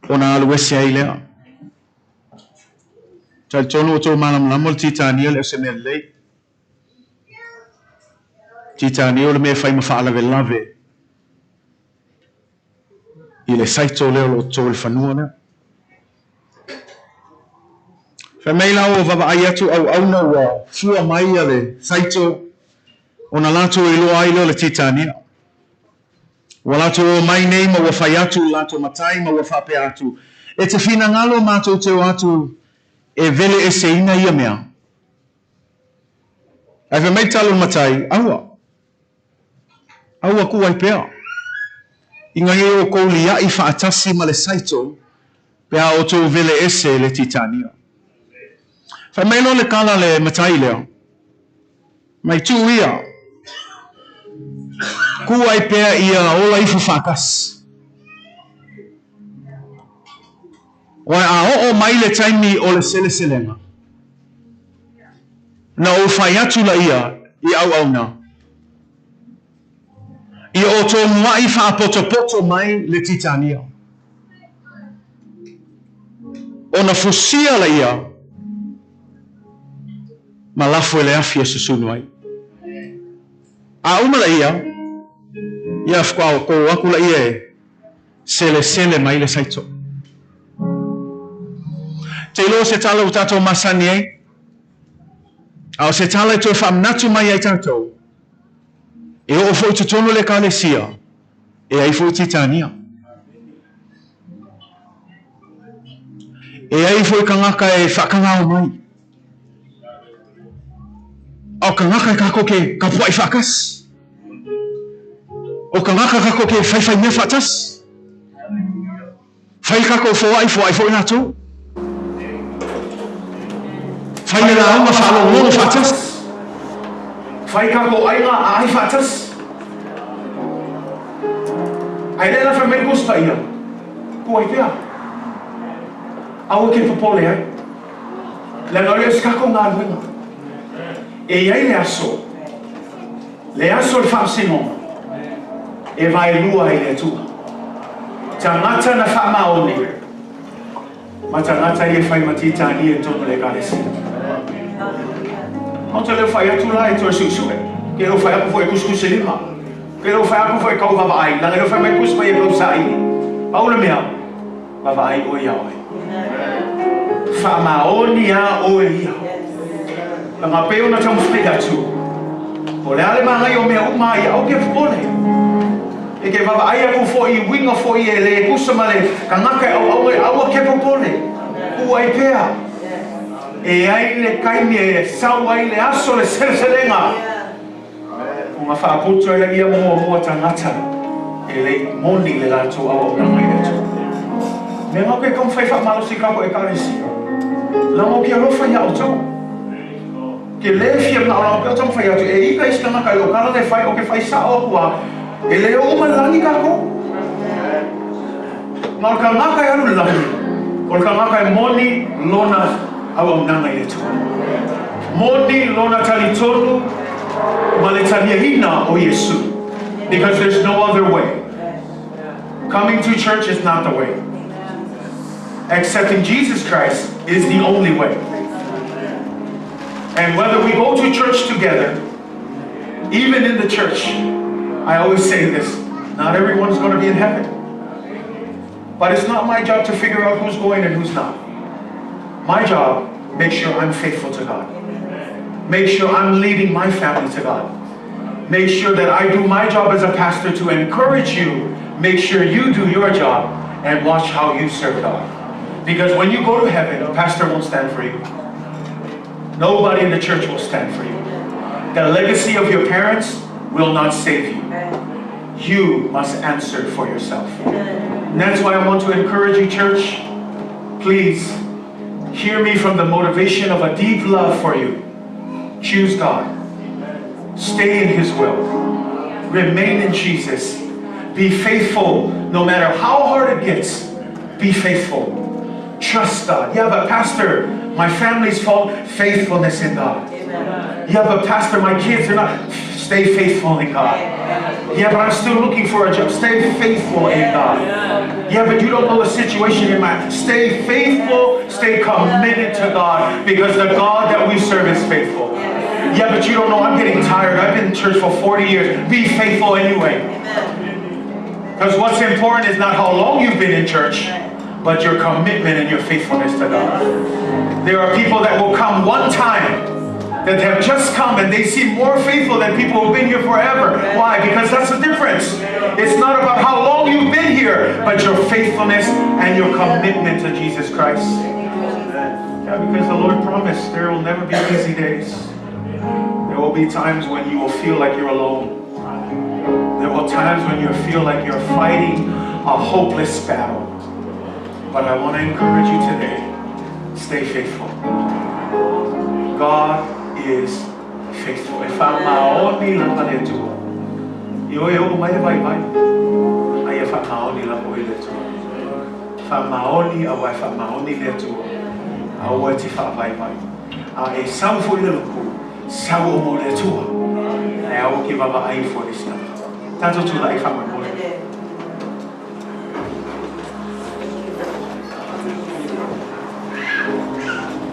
Ona alu ese ai lea. Talitonu o tou malamalama o le titania le o se mea lelei. Titania o le mea e fai ma faalavelave i le saito lea o lo o toto i le fanua lea. Fai mai la ua vaavaai atu auauna ua fua mai ia le saito ona latou iloa ai lea o le titania. Ua latou omai nei ma ua fai atu i latou matai ma ua faapea atu, E te finagalo matou te o atu e vele eseina ia mea. Ae fai mai le tala o le matai, Aua. Aua kuu ai pea. Ina ia outou liaʻi faatasi ma le saito pe a outou vele ese le titania. Fai mai loa le tala a le matai lea, Mai tuu ia. Kuu ai pea ia ola ifo faatasi. Oe a oo mai le taimi o le seleselega, na ou fai atu laia i auauna, Ia outou muaʻi faapotopoto mai le titania. Ona fusia laia ma lafo i le afi e susunu ai. A uma laia, ia faatoa o atu laia e selesele mai le saito. Te iloa se tala ua tatou masani ai, a o se tala e toe faamanatu mai ai tatou, e oo foi i totonu o le Ekalesia, e ai foi titania. E ai foi tagata e faakagao mai. A o tagata e tatou te tapuai faatasi. O tagata tatou te faifai mea faatasi. Fai tatou foai, foai foi latou. Fai le lauga faalogologo faatasi. Fai tatou aiga a ai faatasi. Ae lea la fai mai le Tusi Paia, Tuu ai pea. Aua ke popole ai. Leaga o le o se tatou galuega. E i ai le aso, le aso o le faamasinoga, e vaelua ai le Atua. Tagata na faamaoni ma tagata ia e fai ma titania i totonu o le Ekalesia. Maota leo fai atu la e toe suesue. Ke leo fai aku foi e tusitusi lima. Ke leo fai aku foi e kau vaavaai. Leaga leo fai mai tusi mai e kau saili. Pau le mea, vaavaai oe ia oe. Faamaoni a oe ia. Leaga pei ona taumafai atu, o le a le manaia o mea uma ia, aua ke popole. E ke vaavaai aku foi i uiga foi e le tusa ma le tagata e auauna ai, aua ke popole. Tuu ai pea. E ai le taimi e sau ai le aso le seleselega. Ona faaputu ai laia muamua tagata e le i moni le latou auaunaga i le Atua. Mea na ke taumafai faamalosi i tatou Ekalesia, leaga ou te alofa ia outou. Ke le fia manao lava pea o taumafai atu e ita isi tagata i lou tala lea e fai, ou te fai sao aku a e le oo uma i le lagi tatou. Ma o le tagata e alu i le lagi, o le tagata e moni lona auaunaga i le Atua. Moni lona talitonu ma le taliaina o Iesu. Because there's no other way. Coming to church is not the way. Accepting Jesus Christ is the only way. And whether we go to church together, even in the church, I always say this, not everyone's going to be in heaven. But it's not my job to figure out who's going and who's not. My job, make sure I'm faithful to God. Make sure I'm leading my family to God. Make sure that I do my job as a pastor to encourage you. Make sure you do your job and watch how you serve God. Because when you go to heaven, a pastor won't stand for you. Nobody in the church will stand for you. The legacy of your parents will not save you. You must answer for yourself. And that's why I want to encourage you, church. Please hear me from the motivation of a deep love for you. Choose God. Stay in His will. Remain in Jesus. Be faithful no matter how hard it gets. Be faithful. Trust God. Yeah, but pastor, my family's fault. Faithfulness in God. Amen. Yeah, but pastor, my kids are not. Stay faithful in God. Yeah, but I'm still looking for a job. Stay faithful in God. Yeah, but you don't know the situation in my. Stay faithful. Stay committed to God, because the God that we serve is faithful. Yeah, but you don't know. I'm getting tired. I've been in church for 40 years. Be faithful anyway. Because what's important is not how long you've been in church, but your commitment and your faithfulness to God. There are people that will come one time, that have just come, and they seem more faithful than people who've been here forever. Why? Because that's the difference. It's not about how long you've been here, but your faithfulness and your commitment to Jesus Christ. Yeah, because the Lord promised there will never be easy days. There will be times when you will feel like you're alone. There will be times when you feel like you're fighting a hopeless battle. But I want to encourage you today, stay faithful. God is faithful. E faamaoni lava le Atua. I oe e oo mai le vaivai, a ia faamaoni lava oe i le Atua. Faamaoni aua e faamaoni le Atua. Aua e te faavaivai. A e sau foi le loku, sau ona o le Atua. Ae aua ke vaavaai ifo i le isi tagata. Tatou tulai faamolemole.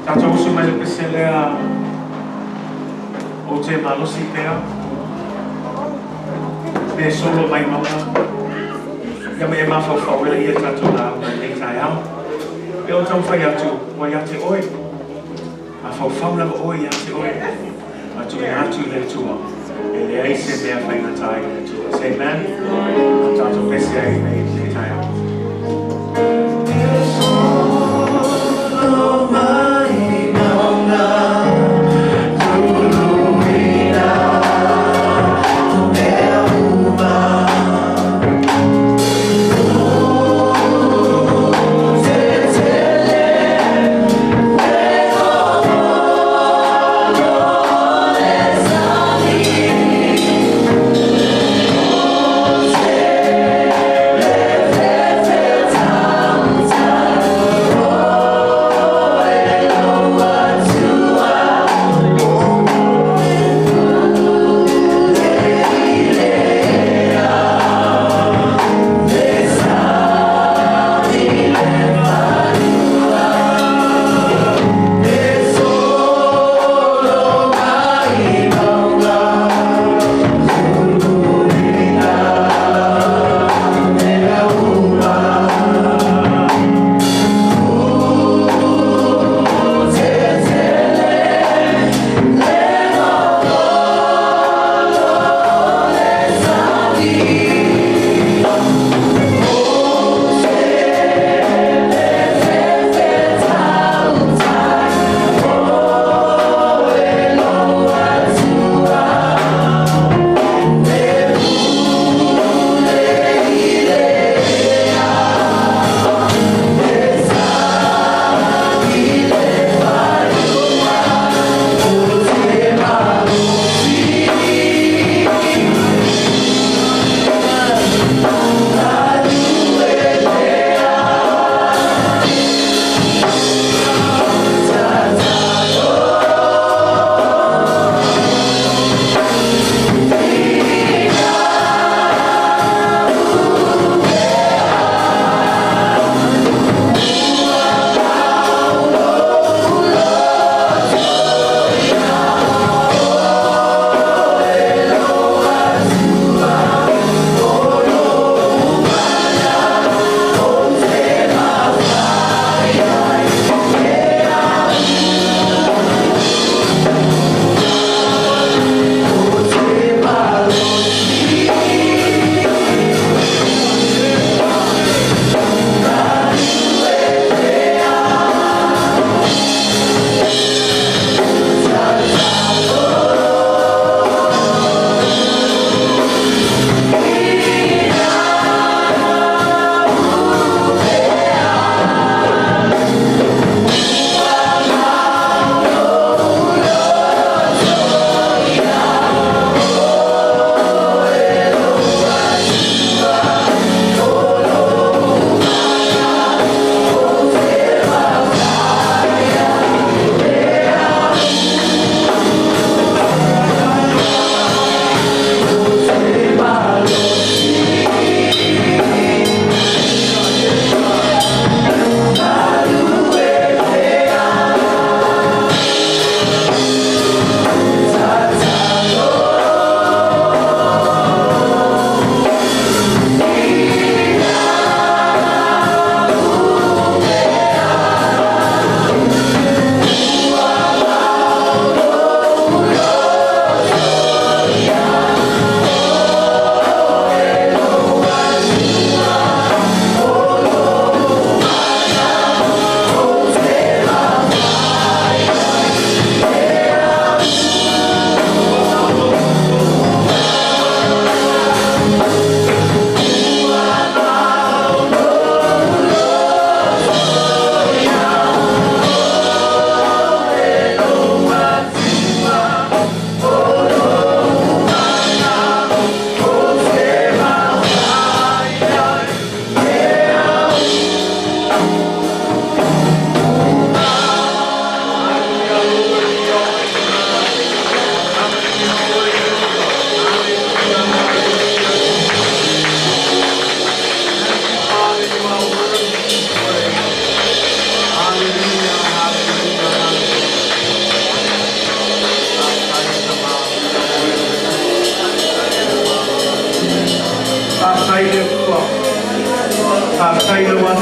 Tatou usu mai le pese lea ou te malosi pea pe solo mai mauga ia ma e mafaufau ai laia tatou lauga i lenei taeao. Pe o taumafai atu ua ia te oe. Mafaufau lava oe ia te oe. Ma tuuina atu i le Atua. E leai se mea faigata i le Atua. Say amen. Tatou pese ai i lenei taeao.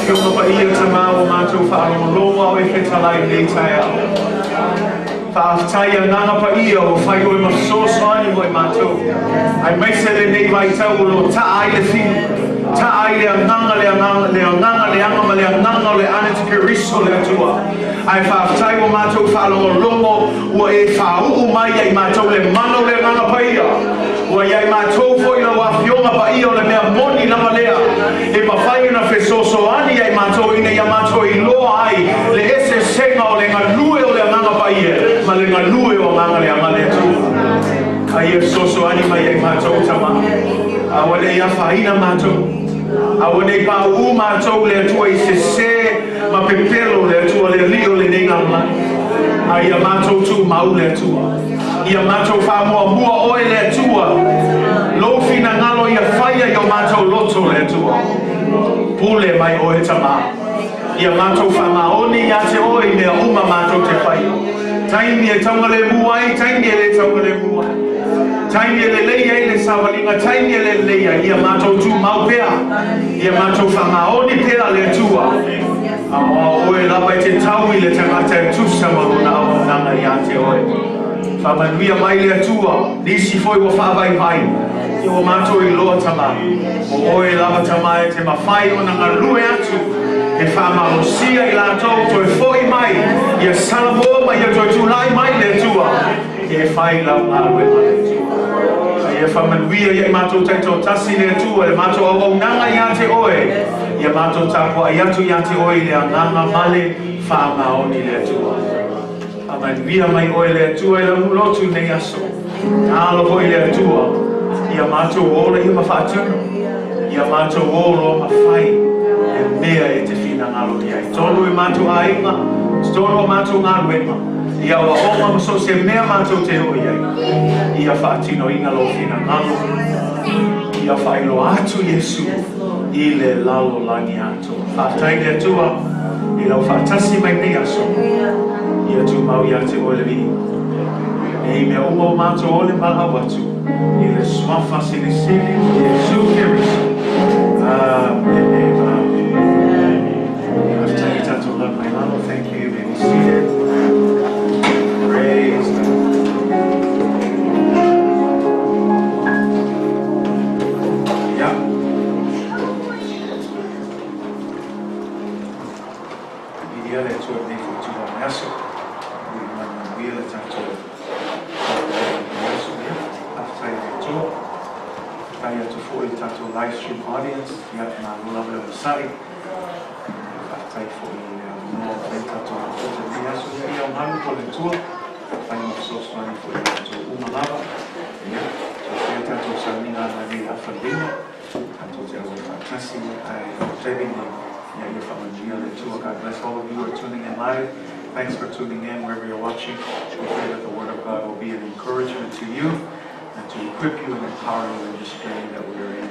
Afioga Paia Tamā ua matou faalogologo a o e fetalai i lenei taeao. Faafetai Agaga Paia ua fai Oe ma fesoasoani mo i matou, aemaise lenei vaitau o lo o taa ai le fili, taa ai le agaga, le agaga, le agaga leaga ma le agaga o le anetiKeriso le Atua. Ae faafetai ua matou faalogologo ua e faauu mai ia i matou le mana o le Agaga Paia. Ua ia i matou foi lau Afioga Paia o le mea moni lava lea e mafai ona fesoasoani ia i matou ina ia matou iloa ai le eseesega o le galue o le Agaga Paia ma le galue o agaga leaga le Atua. A ia fesoasoani mai ia i matou, Tama. Aua ne i afaina matou. Aua ne i pauu matou le Atua i sese ma pepelo le Atua le Alii o lenei lalolagi. A ia matou tumau le Atua. Ia matou faamuamua Oe le Atua, Lou finagalo ia faia i o matou loto le Atua. Pule mai Oe Tamā. Ia matou faamaoni ia te Oe i mea uma matou te faia. Taimi e taugalemu ai, taimi e le taugalemu ai. Taimi e lelei ai le savaliga, taimi e le lelei ai. Ia matou tumau pea. Ia matou faamaoni pea le Atua. Aua o Oe lava e te tau i le tagata e tusa ma lona auaunaga ia te Oe. Faamanuia mai le Atua, nisi foi ua faavaivai, ia ua matou iloa Tamā, o Oe lava Tamā e te mafai ona galue atu e faamalosia i latou toe foi mai ia Salamoa ma ia toe tulai mai le Atua e fai lau galuega le Atua. A ia faamanuia ia i matou taitoatasi le Atua le matou auaunaga ia te Oe, ia matou tapuai atu ia te Oe i le agaga ma le faamaoni le Atua. Faamanuia mai Oe le Atua i lau lotu i lenei aso. Tatalo foi le Atua ia matou ola ia ma faatino, ia matou o loa ma fai le mea e te finagalo i ai. Totonu i matou aiga, totonu o matou galuega, i aoaoga ma so o se mea matou te oo i ai, ia faatinoina Lou finagalo, ia faailoa atu Iesu i le lalolagi atoa. Faafetai le Atua i lau faatasi mai lenei aso, ia tumau ia te Oe le viiga. Nei mea uma o matou ole valaau atu i le Suafa Silisili o Iesu Keriso. Amene. Amene. Faafetai i tatou lava mai lalo. Thank you. You may be seated. Praise God. Yeah. Viia le Atua i lenei foi tulaga o le aso. Ui manuia le tatou tapuai i lenei aso. Ia, faafetai i le Atua. Faafetai atu foi i le tatou live stream audience. Ia, malo lava le onosai. Faafetai foi i le avanoa ua fai tatou mafuta i lenei aso. Ia, ia malu po le Atua. Fai ma fesoasoani foi i tatou uma lava. Ia, toe tatou sauniga nanei le afa lima. Tatou te auai faatasi ae taimi nei. Ia, ia faamanuia le Atua. God bless all of you who are tuning in live. Thanks for tuning in wherever you're watching. We pray that the Word of God will be an encouragement to you and to equip you and empower you in this journey that we are in.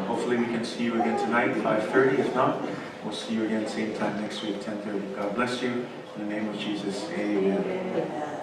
Hopefully we can see you again tonight, 5:30. If not, we'll see you again same time next week, 10:30. God bless you. In the name of Jesus, amen.